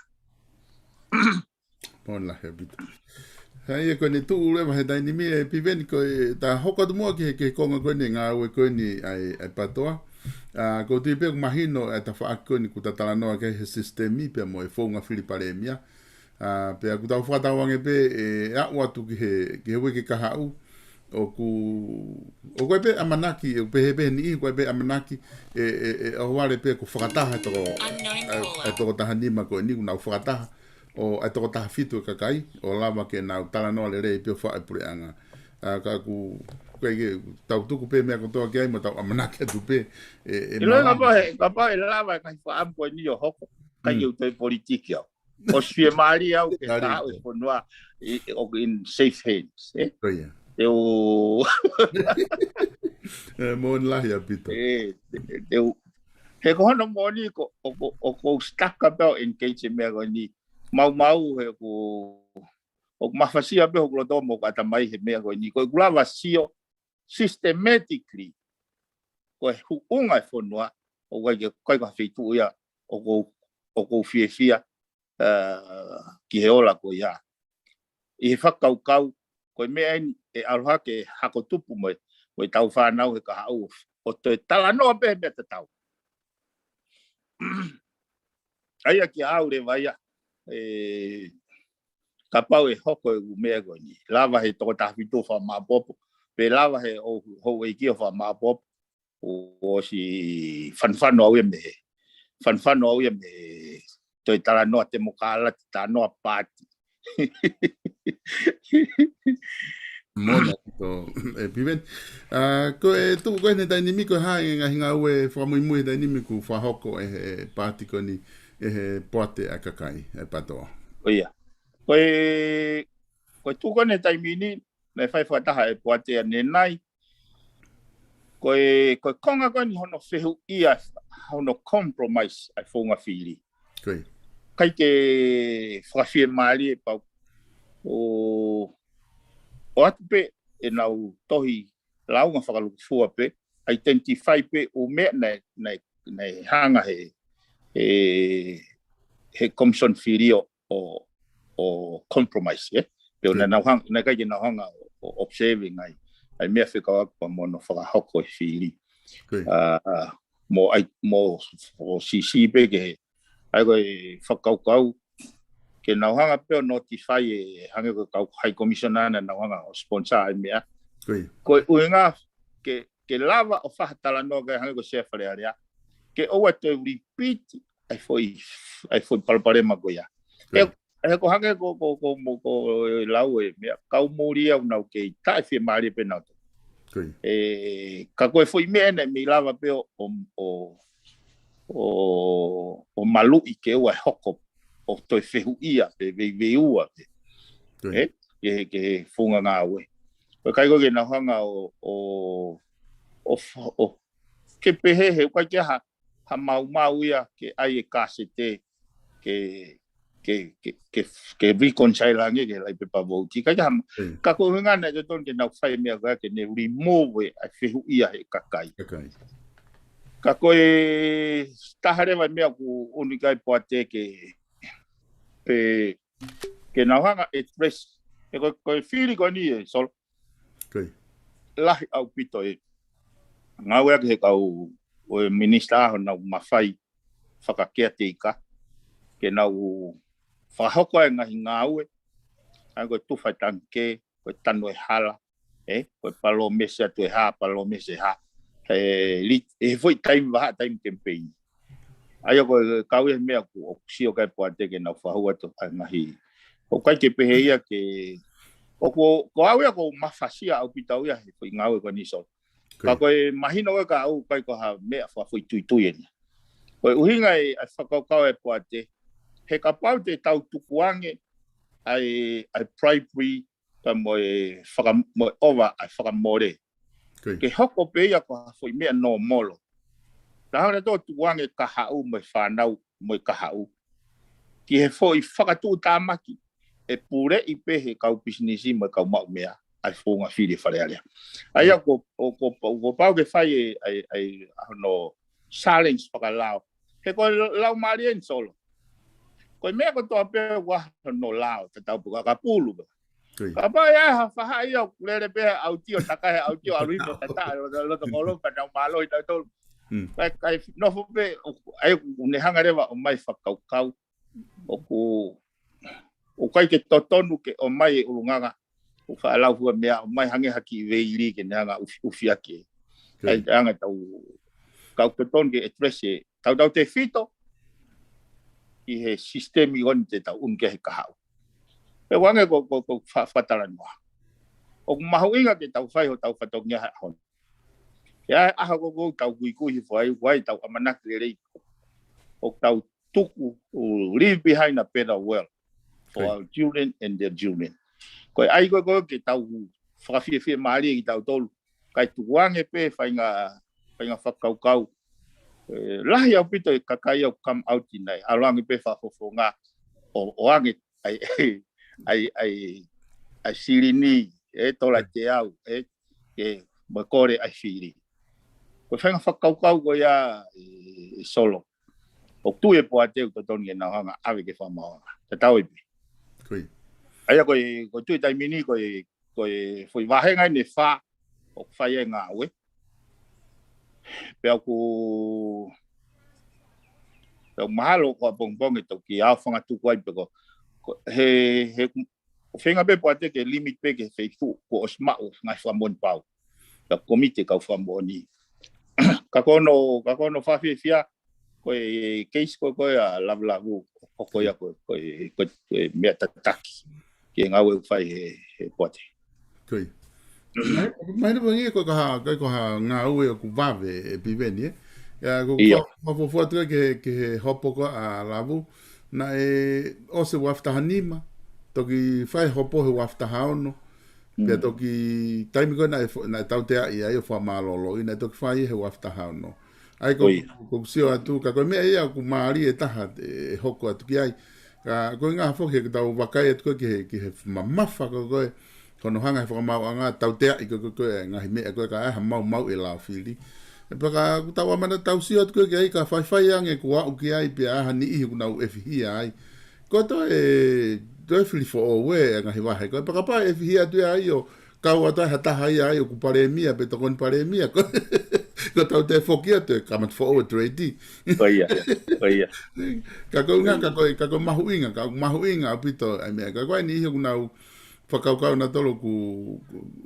Moʻoni lahi ʻaupito. Hei, ʻe ko eni tuʻu leva he taimi ni ē Piveni ko e ta hoko atu muʻa ki he, ki he konga ko eni ngāue ko eni ʻa e, ʻa e PATOA. ʻA, ʻoku ou tui pē ʻoku mahino ʻa e tafaʻaki ko eni ʻoku ta talanoa ki ai he sisitemi pea mo e founga fili palēmia. ʻA, pea ʻoku tau fakatauange pē ʻe aʻu atu ki he, ki he uike kahaʻu. ʻOku, ʻoku ʻi ai pē ʻamanaki, ʻoku pehē pē he niʻihi, ʻoku ʻi ai pē ʻamanaki, ʻe, ʻe, ʻe, ʻohovale pē ʻoku fakataha e toko, ʻa e, ʻa e toko taha nima ko eni ʻoku nau fakataha, ʻo ʻa e toko taha fitu e kakai, ʻo lava ke nau talanoa lelei pē ʻo fai e puleʻanga. ʻA, ka ʻoku, ʻikai ke, tau tuku pē meʻa kotoa ki ai, mo tau ʻamanaki atu pē, ʻe, ʻe ʻIlo ʻe malava. Kapau he, kapau ʻe lava e ngaahi faʻamu ko eni ʻo hoko, ʻikai ke u toe politiki au. ʻOsi fiemālie au ke taʻu e fonua ʻi, ʻoku in safe hands, ē? Te u ʻE, moʻoni lahi ʻaupito. ʻE, te, te u. He ko hono moʻoni ko, ʻoku, ʻoku ou stuck pē ʻo engage he meʻa ko eni. Maumau he ʻoku, ʻoku mafasia pē hoku loto mo ʻoku ʻatamai he meʻa ko eni. Ko ʻeku lava sio systematically, ko e huʻunga e fonua, ʻoku ʻikai ke, ʻikai ko ha feituʻu ia, ʻoku, ʻoku ou fiefia, ʻa, ki he ola ko ia. ʻI he fakakaukau, ko e meʻa eni ʻe ʻalu hake hako tupu mo e, mo e tau fānau he kahaʻu ʻo toe talanoa pē he meʻa tatau. ʻA ia ki au leva ia, ʻe, kapau ʻe hoko e ʻū meʻa ko eni. Lava he toko taha fitu ʻo fakamāʻopoʻopo, pe lava he ʻo, houʻeiki ʻo fakamāʻopoʻopo, ʻosi fanafana au ia mei he, fanafana au ia mei he toe talanoa temokalati, talanoa paati. Moʻoni ʻaupito, ʻe Piveni. ʻA, ko e tuʻu ko eni he taimi ni ko e hā e ngaahi ngāue fakamuimui he taimi ni ʻoku fakahoko ʻe he, ʻe he paati ko eni, ʻe he Poate ʻa e Kakai, ʻe PATOA. Ko ia. Ko e, ko e tuʻu ko eni he taimi ni, naʻe fai fakataha ʻe Poate ʻanenai. Ko e, ko e konga ko eni hono fehuʻia, hono compromise ʻa e founga fili. ʻIkai ke fakafiemālie pau. ʻO, ʻoatu pē ʻenau tohi lāunga fakalūkufua pē, identify pē ʻū meʻa naʻe, naʻe, naʻe hanga he, he, he commission fili ʻo, ʻo, ʻo compromise, ē? Pe ʻo naʻa nau hanga, naʻe ʻikai ke nau hanga ʻo, ʻo observe ngai. ʻA e meʻa fekauʻaki pea mo hono fakahoko e fili. ʻA, ʻa, mo ai, mo, ʻo sisi pē ke he. ʻA ia ko e fakakaukau, ke nau hanga pē ʻo notify e hangē ko e kau High Commissioner naʻa nau hanga ʻo sponsor ʻa e meʻa. Ko e ʻuhinga ke, ke lava ʻo fakatalanoa ki ai hangē ko Sea Fale Alea. Ke ʻoua toe repeat ʻa e foʻi, ʻa e foʻi palopalema ko ia. ʻE, ʻe ko hangē ko, ko, ko, mo, ko e lau e meʻa, kau muli au nau kei taʻefiemālie pē nau tō. Ko ia. E, ka ko e foʻi meʻa ena ʻe mei lava pē ʻo, ʻo, ʻo, ʻo maluʻi ke ʻoua ʻe hoko ʻo toe fehuʻia pe veiveiua pe. Ko ia. E, ke, ke funga ngāue. Ko e ʻikai ko ē ke nau hanga ʻo, ʻo, ʻo, ʻo, ke pehē he ʻoku ʻikai ke ha, ha maumau ia ke ʻai e kasete ke, ke, ke, ke, ke reconcile ange ke lai pepa vouti. ʻIkai ke ha, Mm. ka ko e ʻuhinga naʻe totonu ke nau fai e meʻa ko ia ke ne remove e ʻai fehuʻia he kakai. Kakai. Ka ko e taha leva e meʻa ʻoku ʻunuʻi ki ai Poate ke, pe, ke nau hanga address. He ko, ko e fili ko eni ē, Solo. Ko ia. Lahi ʻaupito e ngāueʻaki he kau ʻo e minisitā honau mafai fakakeateika. Ke nau fakahoko e ngaahi ngāue. ʻA ia ko e tufa e tangikē, ko e tanu e hala, e, ko e palōmesi atu e hā, palōmesi e hā. E, li-, e foʻi taimi vahaʻa taimi kemipeini. ʻA ia ko e kau ia he meʻa ʻoku, ʻoku sio ki ai Poate ke nau fakahū atu ʻa e ngaahi. ʻOku ʻikai ke pehē ia ke, ʻoku, ko au ia ʻoku ou mafasia ʻaupito au ia he foʻi ngāue ko eni Solo. Ko ia. Ka ko e mahino ko ē kia au ʻikai ko ha meʻa fakafoʻituitui eni. Ko e ʻuhinga e, ʻa e fakakaukau ʻa Poate, he kapau te tau tukuange ʻa e, ʻa e bribery, ka mo e faka-, mo e ʻova ʻa e fakamole. Ko ia. Ke hoko pē ia ko ha foʻi meʻa nōmolo. Taha na tō tukuange kahaʻu mo e fānau mo e kahaʻu. Ki he foʻi fakatuʻutāmaki ʻe puleʻi pē he kau pisinisi mo e kau maʻu meʻa ʻa e founga fili e Fale Alea. ʻA ia ko, ʻo, ko, ko, ko pau ke fai e, ʻa e, ʻa e, ʻa hono challenge fakalao. He ko e lau mālie eni Solo. Ko e meʻa kotoa pē ʻoku ʻi ai hono lao, tatau pē ko e kakapulu pē. Ko ia. Kapau ʻe ʻi ai ha fahaʻi ia ʻoku lele pē he ʻautio, takai he ʻautio, ʻalu hifo tata, loto, loto kolo, ka nau mālohi tautolu. Mm. Kai, kai, nofo pē, ʻo, ʻa ia ʻoku ne hanga leva ʻo ʻomai fakakaukau. ʻOku, ʻoku ʻikai ke totonu ke ʻomai e ʻulungaanga. ʻOku faʻa lau fua meʻa, ʻomai hangē ha kiʻi veili ke ne hanga ʻufi, ʻufiʻaki. Ko ia. ʻA ia ʻoku totonu ke address e tautautefito ʻi he sisitemi ko eni te tau ʻunu ki ai he kahaʻu. Pea ʻoange ko, ko, ko fa-, fakatalanoa. ʻOku mahuʻinga ke tau fai hotau fatongia he ʻaho ni. ʻI he ʻaho ko ē ʻoku tau kuikui hifo ai, ʻoku ʻi ai ʻetau ʻamanaki lelei. ʻOku tau tuku, ʻo leave behind a better world for Ko ia. our children and their children. Ko e ʻai ko ē ko ē ke tau fakafiefiemālie kitautolu. Kae tukuange pē faʻahinga, faʻahinga fakakaukau. E, lahi ʻaupito e kakai ʻoku come out ʻi nai. ʻAlu ange pē fakafofonga ʻo, ʻoange ʻa e, ʻa e, ʻa e, ʻa e silini, e tola teau, e, ke mo e kole ʻa e fili. Ko e faʻahinga fakakaukau ko ia e, e Solo. ʻOku tui e Poate ʻoku totonu ke nau hanga ʻave ke fakamaauʻanga. Tatau ai pē. Ko ia. ʻA ia ko e, ko e tui taimi ni ko e, ko e foʻi vāhenga eni ʻe fā ʻoku fai ai e ngāue. Pea ʻoku, pea ʻoku mahalo ko ʻapongipongi toki ʻaofangatuku ai pē ko, ko, he, he, ʻoku feinga pē Poate ke limit pē ke feitu, kuo ʻosi maʻu ngaahi fakamoʻoni pau. Ka komiti kau fakamoʻoni. Ka ko hono, ka ko hono fakafiefia, ko e keisi ko ē ʻa Lavulavu, ko, ko ia ko, ko e, ko e, ko e meʻa tataki. Ki he ngāue ʻoku fai he, he Poate. Ko ia. Mai, mai na pangi ko e ka ha, ka ko ha ngāue ʻoku vave ʻe Piveni, e? Ia, ko Ia. fa-, fakafuafua atu ki he, ki he hopo ko ē ʻa Lavu, naʻe ʻosi e uaafe taha nima, toki fai hopo he uaafe taha ono, pea Mm. toki taimi ko ē naʻe fo-, naʻe tauteaʻi ai ʻo fakamālōlōʻi, naʻe toki fai he uaafe taha ono. ʻA ia ko, Ko ia. ko ʻeku sio atu, ka ko e meʻa ia ʻoku mālie taha e hoko atu ki ai. Ka ko e ʻuhinga foki he ʻoku tau vakai atu ko ē ki he, ki he mamafa ko ē ko ē, ko hono hanga he fakamaauʻanga, tauteaʻi ko ē ko ē ko ē, ngaahi meʻa ko ē ka ʻi ai ha maumau ʻe lao fili. Pea ka ʻoku tau ʻamanaki tau sio atu ko ē ki ai ka faifai ange kuo aʻu ki ai pea ʻi ai ha niʻihi ʻoku nau ʻefihia ai. Ko e toe, toe fili foʻou e ngaahi vahe ko ē. Pea kapau ʻe ʻefihia atu ia ai ʻo kau atu ai ha taha ia ai ʻoku palēmia pe tokoni palēmia. Ko, ko tau toe foki atu e kamata foʻou e trade. Ko ia, ko ia. Ka ko e ʻuhinga, ka ko e, ka ko e mahuʻinga, ka ʻoku mahuʻinga ʻaupito ʻa e meʻa. Ka ko e niʻihi ʻoku nau fakakaukau nautolu ʻoku,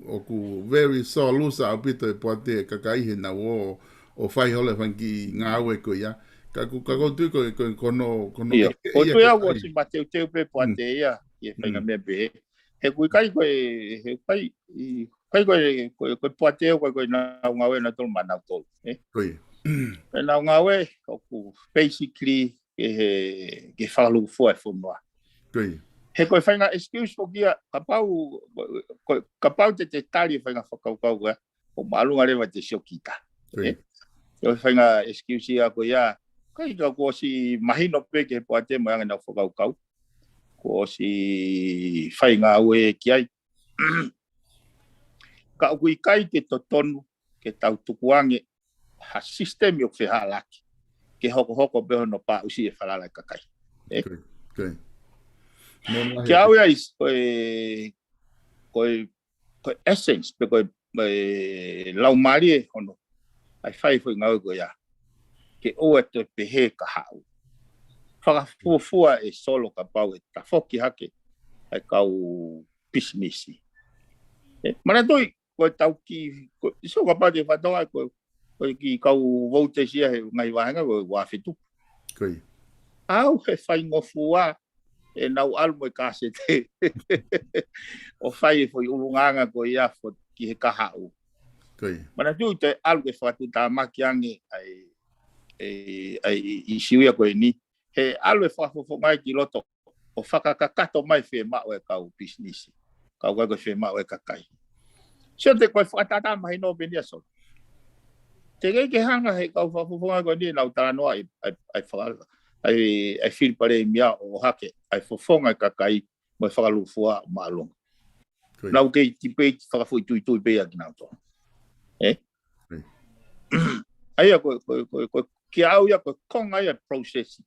ʻoku very solusa ʻaupito e Poate e kakai he nau ō, ʻo fai holo e fanga kiʻi ngāue ko ia. Ka ʻoku, ka ʻoku ou tui ko, ko, ko hono, ko hono Ia. ʻEke ʻOku ou ia tui ke au fai. ʻOsi mateuteu pē Poate Mm. ia, ʻi he faʻahinga Mm. meʻa pehē. He ʻoku ʻikai ko e, he ʻikai ʻi, ʻIkai ko e, ko e, ko e poate ʻoku ʻikai ko ʻenau ngāue ʻanautolu maʻanautolu, ē? Ko ia. ʻEnau ngāue ʻoku basically ke he, ke fakalūkufua e fonua. Ko ia. He ko e faʻahinga excuse foki ia, kapau, ko, kapau te te tali e faʻahinga fakakaukau ko ia, ʻoku māʻolunga leva te siokita. Ko ia. Ē? Ko e faʻahinga excuse ia ko ia, ʻikai ka kuo ʻosi mahino pē ki he poate mo e anga ʻenau fakakaukau. Kuo ʻosi fai ngāue ki ai. Ka ʻoku ʻikai ke totonu ke tau tukuange ha sisitemi ʻoku fehālaaki ke hokohoko pē hono paʻusi e falala e kakai. Ē? Ko ia, ko ia. Mo na Ki he au ia is, ko e, ko e, ko e essence, pe ko e, e laumālie hono ʻai fai foʻi ngāue ko ia. Ke ʻoua toe pehē kahaʻu. Fakafuofua e solo kapau ʻe tafoki hake ʻa e kau pisinisi. Ē, manatuʻi, ko e tau ki, ko, so kapau te fatongia, ko, ko e kiʻi kau vouti ʻe sia he ngaahi vāhenga, ko e ua afe tupu. Ko ia. ʻAu he faingofua ʻenau ʻalu mo e kāsete. ʻO fai e foʻi ʻulungaanga ko ia fo-, ki he kahaʻu. Ko ia. Manatuʻi te ʻalu ke fakatuʻutāmaki ange ʻa e, e, ʻa e ʻi, ʻi siuia ko eni. He ʻalu e fakafofonga ia ki loto ʻo fakakakato mai fiemaʻu e kau pisinisi. Ka ʻoku ʻikai ko e fiemaʻu e kakai. Sio te ko e fakatātā mahino pē eni ia Solo. Te kei ke hanga he kau fakafofonga ko eni ʻenau talanoa ʻi, ʻi, ʻi faka-, ʻi, ʻi fili palēmia ʻo hake, ʻi fofonga e kakai mo e fakalūkufua māʻolunga. Ko ia. Nau kei tipeiti fakafoʻituitui pē ia kinautolu. Ē? Ko ia. ʻA ia ko, ko, ko, ko, ki au ia ko e konga ia process,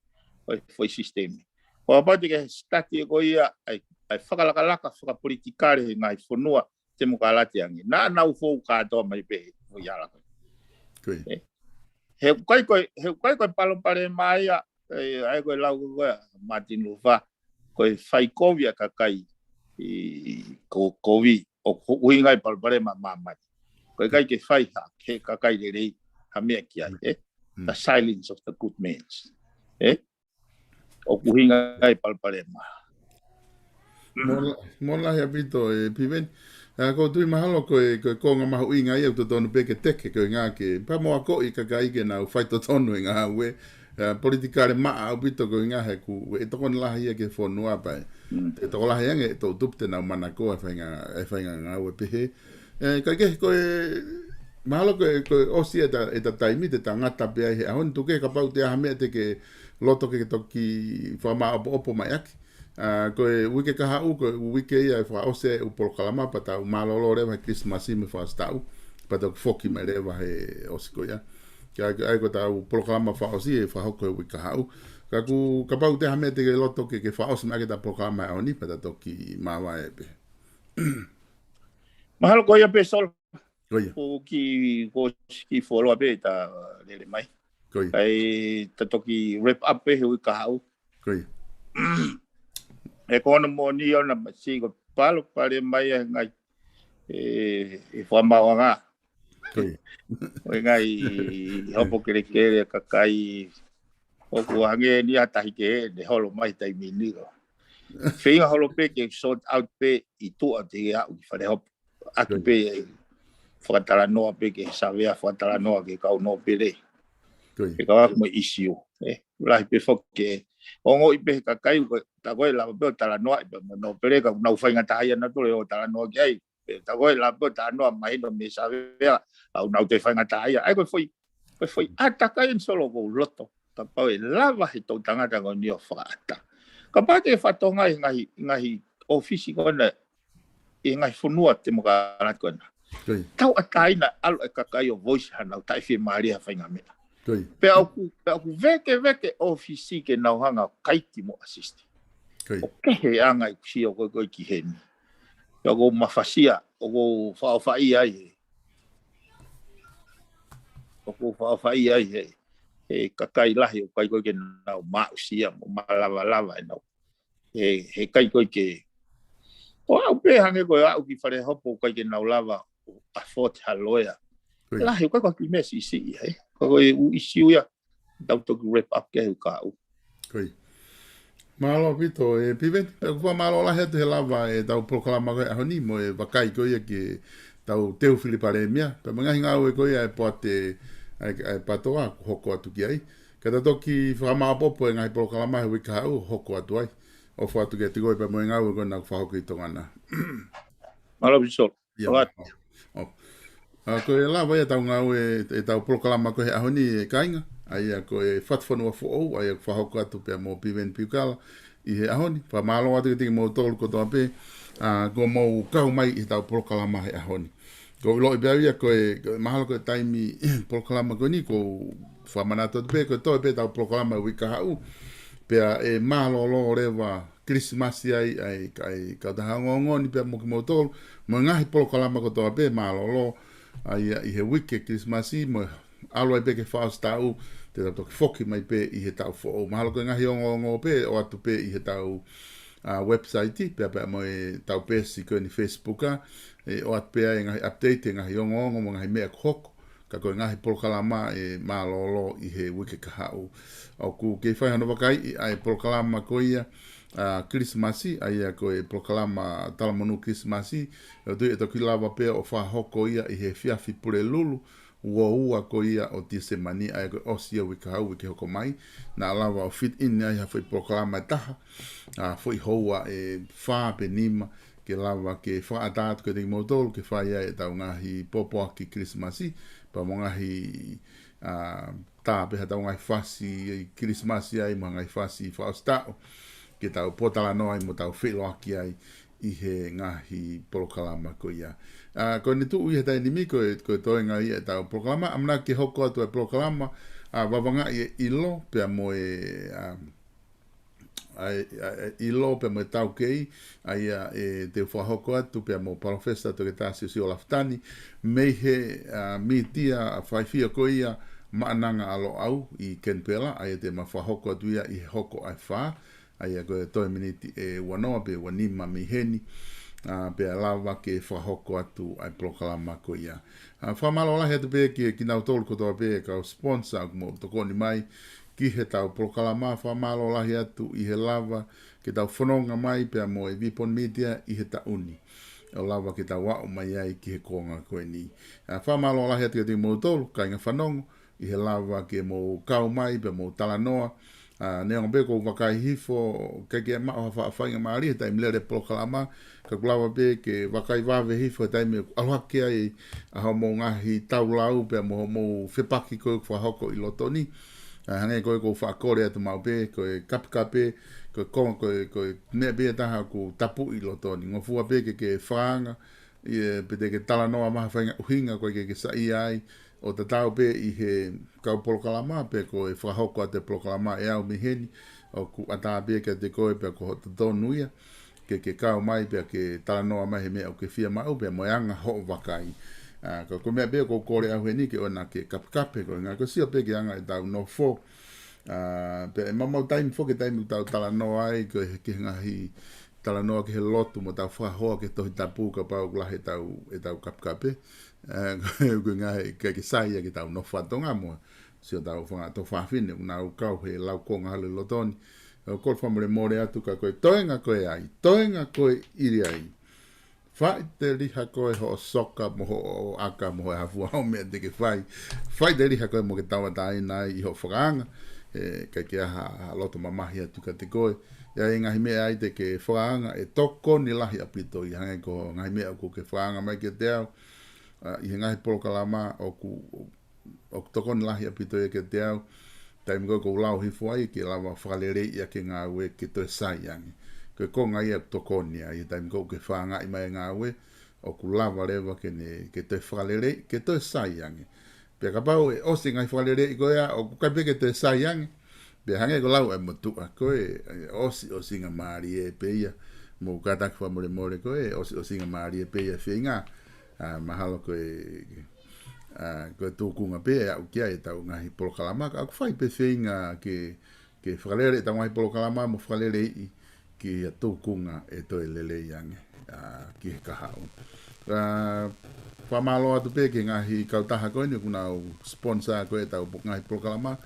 ko e foʻi sisitemi. Ko e pati ke start ko ia, ʻa e, ʻa e fakalakalaka fakapolitikale he ngaahi fonua temokalati ange. Naʻa nau fou kātoa mai pē, foʻi ala ko ia. Ko ia. Ē? He ʻikai ko e, he ʻikai ko e palopalema ia, ē, ʻa ia ko e lau ko ia, Martin Luther, ko e fai kovi ʻa e kakai ʻi ko, kovi ʻoku ʻuhinga ʻi palopalema māmani. Ko e ʻikai ke fai ha, he kakai lelei ha meʻa ki ai, ē? Mm. The silence of the good men. Ē? ʻOku ʻuhinga ʻi palopalema. Mo la-, mo lahi ʻaupito ē Piveni. ʻA, ʻoku ou tui mahalo ko e, ko e konga mahuʻinga ia ʻoku totonu pē ke teke, ko e ʻuhinga ke, pea mo akoʻi kakai ke nau fai totonu e ngāue. ʻA, politikale maʻa ʻaupito ko e ʻuhinga he ʻoku, ʻe tokoni lahi ia ki he fonua pea ē. Mm. Te tokolahi ange ʻe toʻutupu te nau manakoa e faʻahinga, e faʻahinga ngāue pehē. Ē, ka ke ko e, mahalo ko e, ko e ʻosi ʻeta, ʻeta taimi te ta ngata pē ai he ʻaho ni tuku kehe kapau te ʻi ai ha meʻa te ke loto ke toki fakamāʻopoʻopo mai ʻaki. ʻA, ko e uike kahaʻu, ko e uike ia ʻe fakaʻosi ai e ʻū polokalama pea tau mālōlō leva he Kilisimasi mo e Fakasitaʻu. Pea tau foki mai leva he ʻosi ko ia. Ka, ka, ʻa ia ko ʻetau polokalama fakaʻosi ʻe fakahoko he uike kahaʻu. Ka ʻoku, kapau te ʻi ai ha meʻa te ke loto ke, ke fakaʻosi mai ʻaki ʻeta polokalama he ʻaho ni, pea ta toki māvae pē. Mahalo ko ia pē Solo. Ko ia. Ko e kiʻi, ko e kiʻi fuoloa pē ʻeta lele mai. Ko ia. ʻAi ta toki wrap up pē he uike kahaʻu. Ko ia. He ko hono moʻoni ʻoku na masi ko e palopalema ia he ngaahi, ē, ʻi he fakamaauʻanga. Ko ia. Ko e ngaahi hopo kelekele kakai ʻoku hangē ni ha tahi kehe ʻene holo mai taimi ni ʻo feinga holo pē ke sort out pē ʻi tuʻa te ke aʻu ki fale hopo. ʻAki pē fakatalanoa pē ke savea fakatalanoa ki he kau nōpele. Ko ia. Ke kau aku mo e ʻisiū. Ē, lahi pē foki ke ongoʻi pē he kakai, ko e, ta ko e lava pē ʻo talanoa, ʻi pē mo e nōpele, ka nau faingataʻaʻia nautolu ʻo talanoa ki ai. Pea ta ko e lava pē ʻo talanoa mahino mei he savea, ʻoku nau toe faingataʻaʻia. ʻA ia ko e foʻi, ko e foʻi ʻātakai eni Solo ʻoku ou loto. Kapau ʻe lava he toʻutangata ko eni ʻo fakaʻatā. Kapau te fatongia ʻi he ngaahi, ngaahi ʻōfisi ko ena, ʻi he ngaahi fonua temokalati ko ena. Ko ia. Tauʻatāina ʻalu e kakai ʻo voice hanau taʻefiemālie ha faʻahinga meʻa. Ko ia. Pea ʻoku, pea ʻoku vekeveke ʻōfisi ke nau hanga ʻo kaiti mo assist. Ko ia. ʻOku kehe ʻa e ngaahi kusi ʻoku ʻi ai ko ē ki heni. Pea ʻoku ou mafasia, ʻoku ou fakaʻofaʻia ai he. ʻOku ou fakaʻofaʻia ai he, he kakai lahi ʻoku ʻikai ko ē ke nau maʻusia mo malavalava ʻenau. He, he ʻikai ko ē ke. ʻO aʻu pē hangē ko e aʻu ki fale hopo ʻoku ʻikai ke nau lava ʻo afford ha loea. Ko ia. Lahi, ʻoku ʻikai ko ha kiʻi meʻa siʻisiʻi ia, ē. Ko e ʻū ʻisiū ia, tau toki wrap up ki he uike kahaʻu. Ko ia. Mālō ʻaupito, ē, Piveni, pea ʻoku ou fakamālō lahi atu he lava ʻetau polokalama ko ē he ʻaho ni mo e vakai ko ia ki he tau teu fili palēmia, pea mo e ngaahi ngāue ko ia ʻa e poate, ʻa e, ʻa e PTOA, kuo hoko atu ki ai. Ka ta toki fakamāʻopoʻopo e ngaahi polokalama he uike kahaʻu, hoko atu ai. ʻOfa atu kiate koe pea mo e ngāue ko ena kuo fakahoko ʻi Tonga na. Mālō, Bishop. ʻIa, ʻoatu. ʻO. ʻA, ko e lava ia ʻetau ngāue, ʻetau polokalama ko ē he ʻaho ni, ʻe kāinga, ʻa ia ko e Fatufonua Foʻou, ʻa ia kuo fakahoko atu pea mo Piveni Piukala ʻi he ʻaho ni. Fakamālō atu kiate kimoutolu kotoa pē, ʻa, kuo mou kau mai ʻi heʻetau polokalama he ʻaho ni. ʻOku ou ʻiloʻi pē au ia ko e, ko e mahalo ko e taimi polokalama ko eni, ʻoku ou fakamanatu atu pē, ko e toe pē ʻetau polokalama he uike kahaʻu, pea ʻe mālōlō leva Kilisimasi ai, ʻa e, ʻa e kautaha ongoongo ni pea mo kimoutolu, mo e ngaahi polokalama kotoa pē mālōlō, ʻa ia ʻi he uike Kilisimasi, mo e ʻalu ai pē ki he fakaʻosi taʻu, te tau toki foki mai pē ʻi he taʻu foʻou. Mahalo ko e ngaahi ongoongo pē, ʻoatu pē ʻi heʻetau, ʻa, website, pea pea mo ʻetau peesi ko eni Facebook, ʻa, ʻe ʻoatu pē ʻa e ngaahi update, ʻa e ngaahi ongoongo, mo e ngaahi meʻa kuo hoko, ka ko e ngaahi polokalama ʻe mālōlō ʻi he uike kahaʻu. ʻOku kei fai hano vakaiʻi ʻa e polokalama ko ia, ʻa, Kilisimasi, ʻa ia ko e polokalama talamonū Kilisimasi, ʻoku ou tui ʻe toki lava pē ʻo fakahoko ia ʻi he efiafi Pulelulu, uo ua ko ia ʻo Tīsema ni, ʻa ia ko e ʻosi ia uike kahaʻu, uike hoko mai, naʻa lava ʻo fit in ai ha foʻi polokalama ʻe taha, ʻa, foʻi houa ʻe fā pe nima, ke lava ke fakaʻatā atu kiate kimoutolu, ke fai ai ʻetau ngaahi pōpoaki Kilisimasi, pea mo e ngaahi, ʻa, tā pē haʻatau ngaahi fasi Kilisimasi ai, mo e ngaahi fasi fakaʻosi taʻu, ke tau pōtalanoa ai mo tau feʻiloaki ai ʻi he ngaahi polokalama ko ia. ʻA, ko eni tuʻu ʻi he taimi ni ko e, ko e toenga ia ʻetau polokalama, ʻamanaki ke hoko atu e polokalama, ʻa, Vavangaʻi e ʻIlo, pea mo e, ʻa, ʻa e, ʻa e ʻilo pea mo e taukei, ʻa ia ʻe te u fakahoko atu pea mo Palōfesa Toketā Siosio Lafitani, mei he, ʻa, mītia faifio ko ia Maʻananga ʻa Loʻau ʻi Kenipela, ʻa ia te ma fakahoko atu ia ʻi he hoko ʻa e fā, ʻa ia ko e toe miniti ʻe ua noa pe ua nima mei heni, ʻa, pea lava ke fakahoko atu ʻa e polokalama ko ia. ʻA, fakamālō lahi atu pē ki, kinautolu kotoa pē kau sponsor ʻoku mou tokoni mai ki heʻetau polokalama, fakamālō lahi atu ʻi he lava ke tau fononga mai pea mo e Vipon Media ʻi he taʻu ni, ʻo lava ke tau aʻu mai ai ki he kuonga ko eni. ʻA, fakamālō lahi atu kiate kimoutolu kāinga fanongo, ʻi he lava ke mou kau mai pea mou talanoa. ʻA, neongo pē ʻoku ou vakai hifo, ʻikai ke maʻu ha faʻahinga mālie he taimi lele polokalama, ka ʻoku lava pē ke vakai vave hifo he taimi ʻoku ʻalu hake ai ʻa hoʻomou ngaahi taulau pea mo hoʻomou fepaki ko ē ʻoku fakahoko ʻi loto ni. ʻA, hangē ko ē ʻoku ou faʻa kole atu maʻu pē, ko e kapekape, ko e konga, ko e, ko e meʻa pē ʻe taha ʻoku tapuʻi ʻi loto ni. Ngofua pē ke ke fakaanga, ʻi he, pe te ke talanoa mai ha faʻahinga ʻuhinga ʻoku ʻikai ke ke saiʻia ai, ʻo tatau pē ʻi he kau polokalama, pe ko e fakahoko atu e polokalama ʻe au mei heni, ʻoku ʻatā pē kiate koe pea ko hoʻo totonu ia, ke ke kau mai pea ke talanoa mai he meʻa ʻoku ke fiemaʻu pea mo e anga hoʻo vakai. ʻA, ka ko e meʻa pē ʻoku ou kole au heni ke ʻoua naʻa ke kapekape, koeʻuhinga ʻoku ou sio pē ki he anga ʻetau nofo. ʻA, pea ʻe maumau taimi foki e taimi ʻoku tau talanoa ai, ko e ki he ngaahi talanoa ki he lotu mo tau fakahoa ki he Tohi Tapu, kapau ʻoku lahi ʻetau, ʻetau kapekape. ʻA, ko e ʻuhinga he ʻikai ke sai ia ke tau nofo ʻi Tonga mo siʻotau fanga tuofāfine ʻoku nau kau he laukonga hale loto ni. ʻOku ou kole fakamolemole atu ka ko e toenga ko ē ai, toenga ko ē ʻili ai. Faʻiteliha koe hoʻo soka mo hoʻo ʻaka mo hoʻo hā fua ʻo meʻa te ke fai. Faʻiteliha koe mo ke tauʻatāina ai ʻi hoʻo fakaanga. ʻE, ʻikai ke ʻi ai ha, ha loto mamahi atu kiate koe. ʻI ai e ngaahi meʻa ai te ke fakaanga ʻe tokoni lahi ʻaupito ia, hangē ko e ngaahi meʻa ʻoku ke fakaanga mai kiate au. ʻA, ʻi he ngaahi polokalama ʻoku ʻoku tokoni lahi ʻaupito ia kiate au. Taimi ko ē ʻoku ou lau hifo ai ke lava fakaleleiʻi ʻaki e ngāue ke toe sai ange. Ko e konga ia ʻoku tokoni ai, he taimi ko ē ʻoku ke fakaangaʻi mai e ngāue, ʻoku lava leva ke ne, ke toe fakaleleiʻi, ke toe sai ange. Pea kapau ʻe ʻosi e ngaahi fakaleleiʻi ko ia, ʻoku ʻikai pē ke toe sai ange. Pea hangē ko e lau ʻa e motuʻa, ko e, ʻe ʻosi, ʻosinga mālie pē ia, mou kātaki fakamolemole ko e, ʻosi, ʻosinga mālie pē ia feinga, ʻa, mahalo ko e, ʻa, ko e tūkunga pē ʻe aʻu ki ai ʻetau ngaahi polokalama, ka ʻoku fai pē feinga ke, ke fakalele ʻetau ngaahi polokalama mo fakaleleiʻi ki ha tūkunga ʻe toe lelei ange, ʻa, ki he kahaʻu. ʻA, fakamālō atu pē ki he ngaahi kautaha ko eni ʻoku nau sponsor ko ē ʻetau po-, ngaahi polokalama.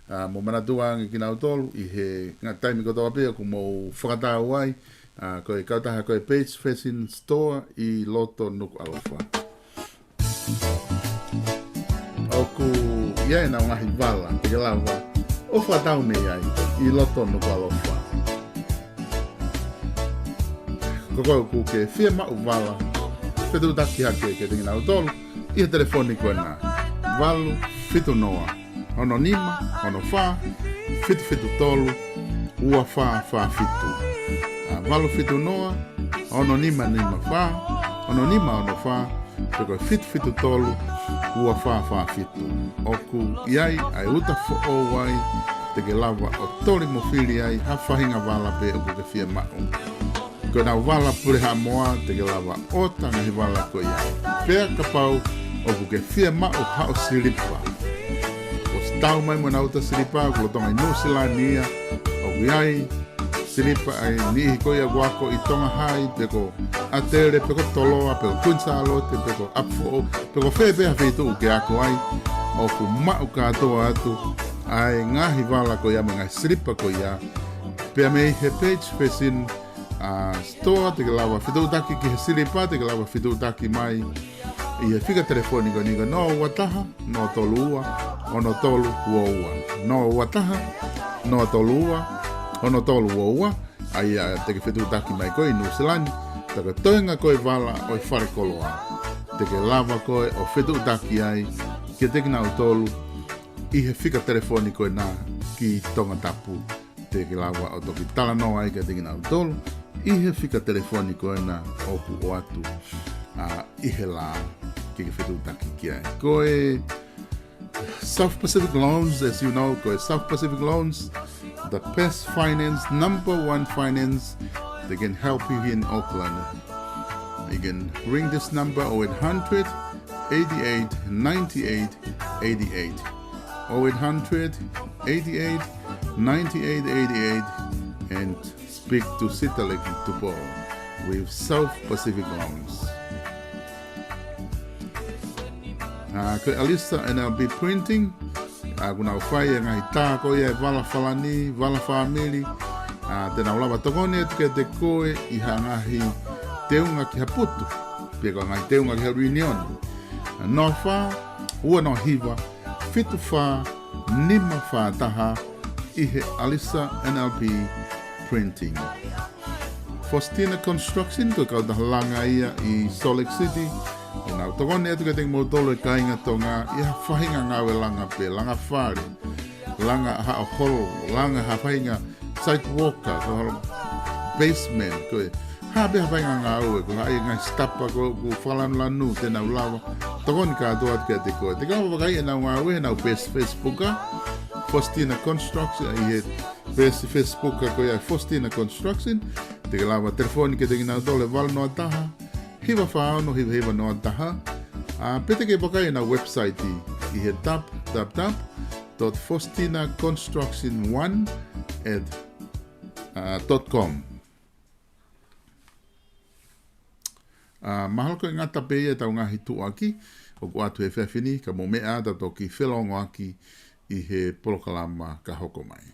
ʻA, mou manatua ange kinautolu ʻi he ngaahi taimi kotoa pē ʻoku mou fakatau ai, ʻa, ko e kautaha ko e Page Fashion Store ʻi loto Nukuʻalofa. ʻi ai ʻenau ngaahi vala te ke lava ʻo fakatau mei ai ʻi loto Nukuʻalofa. Ko koe ʻoku ke fie maʻu vala, fetuʻutaki hake kiate kinautolu ʻi he telefoni ko ena, valu fitu noa, ono nima, ono fā, fitu fitu tolu, ua fā fā fitu. ʻA, valu fitu noa, ono nima nima fā, ono nima ono fā, pe ko e fitu fitu tolu, ua fā fā fitu. ʻOku ʻi ai ʻa e uta foʻou ai te ke lava ʻo toli mo fili ai ha faʻahinga vala pē ʻoku ke fie maʻu. Ko ʻenau vala pule Haʻamoa te ke lava ʻo ʻota ngaahi vala ko ia. Pea kapau ʻoku ke fie maʻu haʻo silipa, ʻosi tau mai mo ʻenau uta silipa, ʻoku lolotonga ʻi Nuʻusila ni ia, ʻoku ʻi ai silipa ʻa e niʻihi ko ia ʻoku ako ʻi Tonga Hai, pe ko ʻAtele, pe ko Toloa, pe ko Kuini Sālote, pe ko ʻApifoʻou, pe ko fē pē ha feituʻu ʻoku ke ako ai, ʻoku maʻu kātoa atu ʻa e ngaahi vala ko ia mo e ngaahi silipa ko ia. Pea mei he Page Fashion, ʻa, Store, te ke lava fetuʻutaki ki he silipa, te ke lava fetuʻutaki mai ʻi he fika telefoni ko eni ko e noa ua taha, noa tolu ua, ono tolu ua ua. Noa ua taha, noa tolu ua, ono tolu ua ua. ʻA ia te ke fetuʻutaki mai koe ʻi Nuʻusila ni, pea ko e toenga ko e vala ʻo e fale koloa, te ke lava koe ʻo fetuʻutaki ai kiate kinautolu ʻi he fika telefoni ko ena ki Tongatapu. Te ke lava ʻo toki talanoa ai kiate kinautolu ʻi he fika telefoni ko ena ʻoku ʻoatu, ʻa, ʻi he lā ke ke fetuʻutaki ki ai. Ko e South Pacific Loans, as you know, ko e South Pacific Loans, the best finance, number one finance that can help you here in Auckland. You can ring this number, oh eight hundred, eighty-eight, ninety-eight, eighty-eight. Oh eight hundred, eighty-eight, ninety-eight, eighty-eight, and speak to Sitaleki Tupou with South Pacific Loans. ʻA, ko e Alisa N L B Printing, ʻa, ʻoku nau fai e ngaahi tā ko ia e vala falani, vala fāmili, ʻa, te nau lava tokoni atu kiate koe ʻi ha ngaahi teunga ki ha putu, pe ko e ngaahi teunga ki ha reunion. Noa fā, ua noa hiva, fitu fā, nima fā taha ʻi he Alisa N L B Printing. Faustina Construction, ko e kautaha langa ia ʻi Salt Lake City. ʻOku nau tokoni atu kiate kimoutolu e kāinga Tonga ʻi ha faʻahinga ngāue langa pē, langa fale, langa haʻo holo, langa ha faʻahinga sidewalk, ko ha basement, ko e hā pē ha faʻahinga ngāue, ko e ngaahi sitapa ko ē ʻoku fakalanulanu, te nau lava tokoni kātoa atu kiate koe. Te ke lava vakai ʻenau ngāue, ʻenau peesi Facebook, Faustina Construction, ʻi he peesi Facebook ko ia Faustina Construction. Te ke lava telefoni kiate kinautolu he valu noa taha, hiva fā ono, hiva hiva noa taha. ʻA, pe te ke vakai ʻenau website ʻi he w w w dot faustina construction one at, ʻa, dot com. ʻA, mahalo ko e ngata pē ia ʻetau ngaahi tuʻuaki ʻoku ʻoatu he efiafi ni, ka mou meʻa ā tau toki felōngoaki ʻi he polokalama ka hoko mai.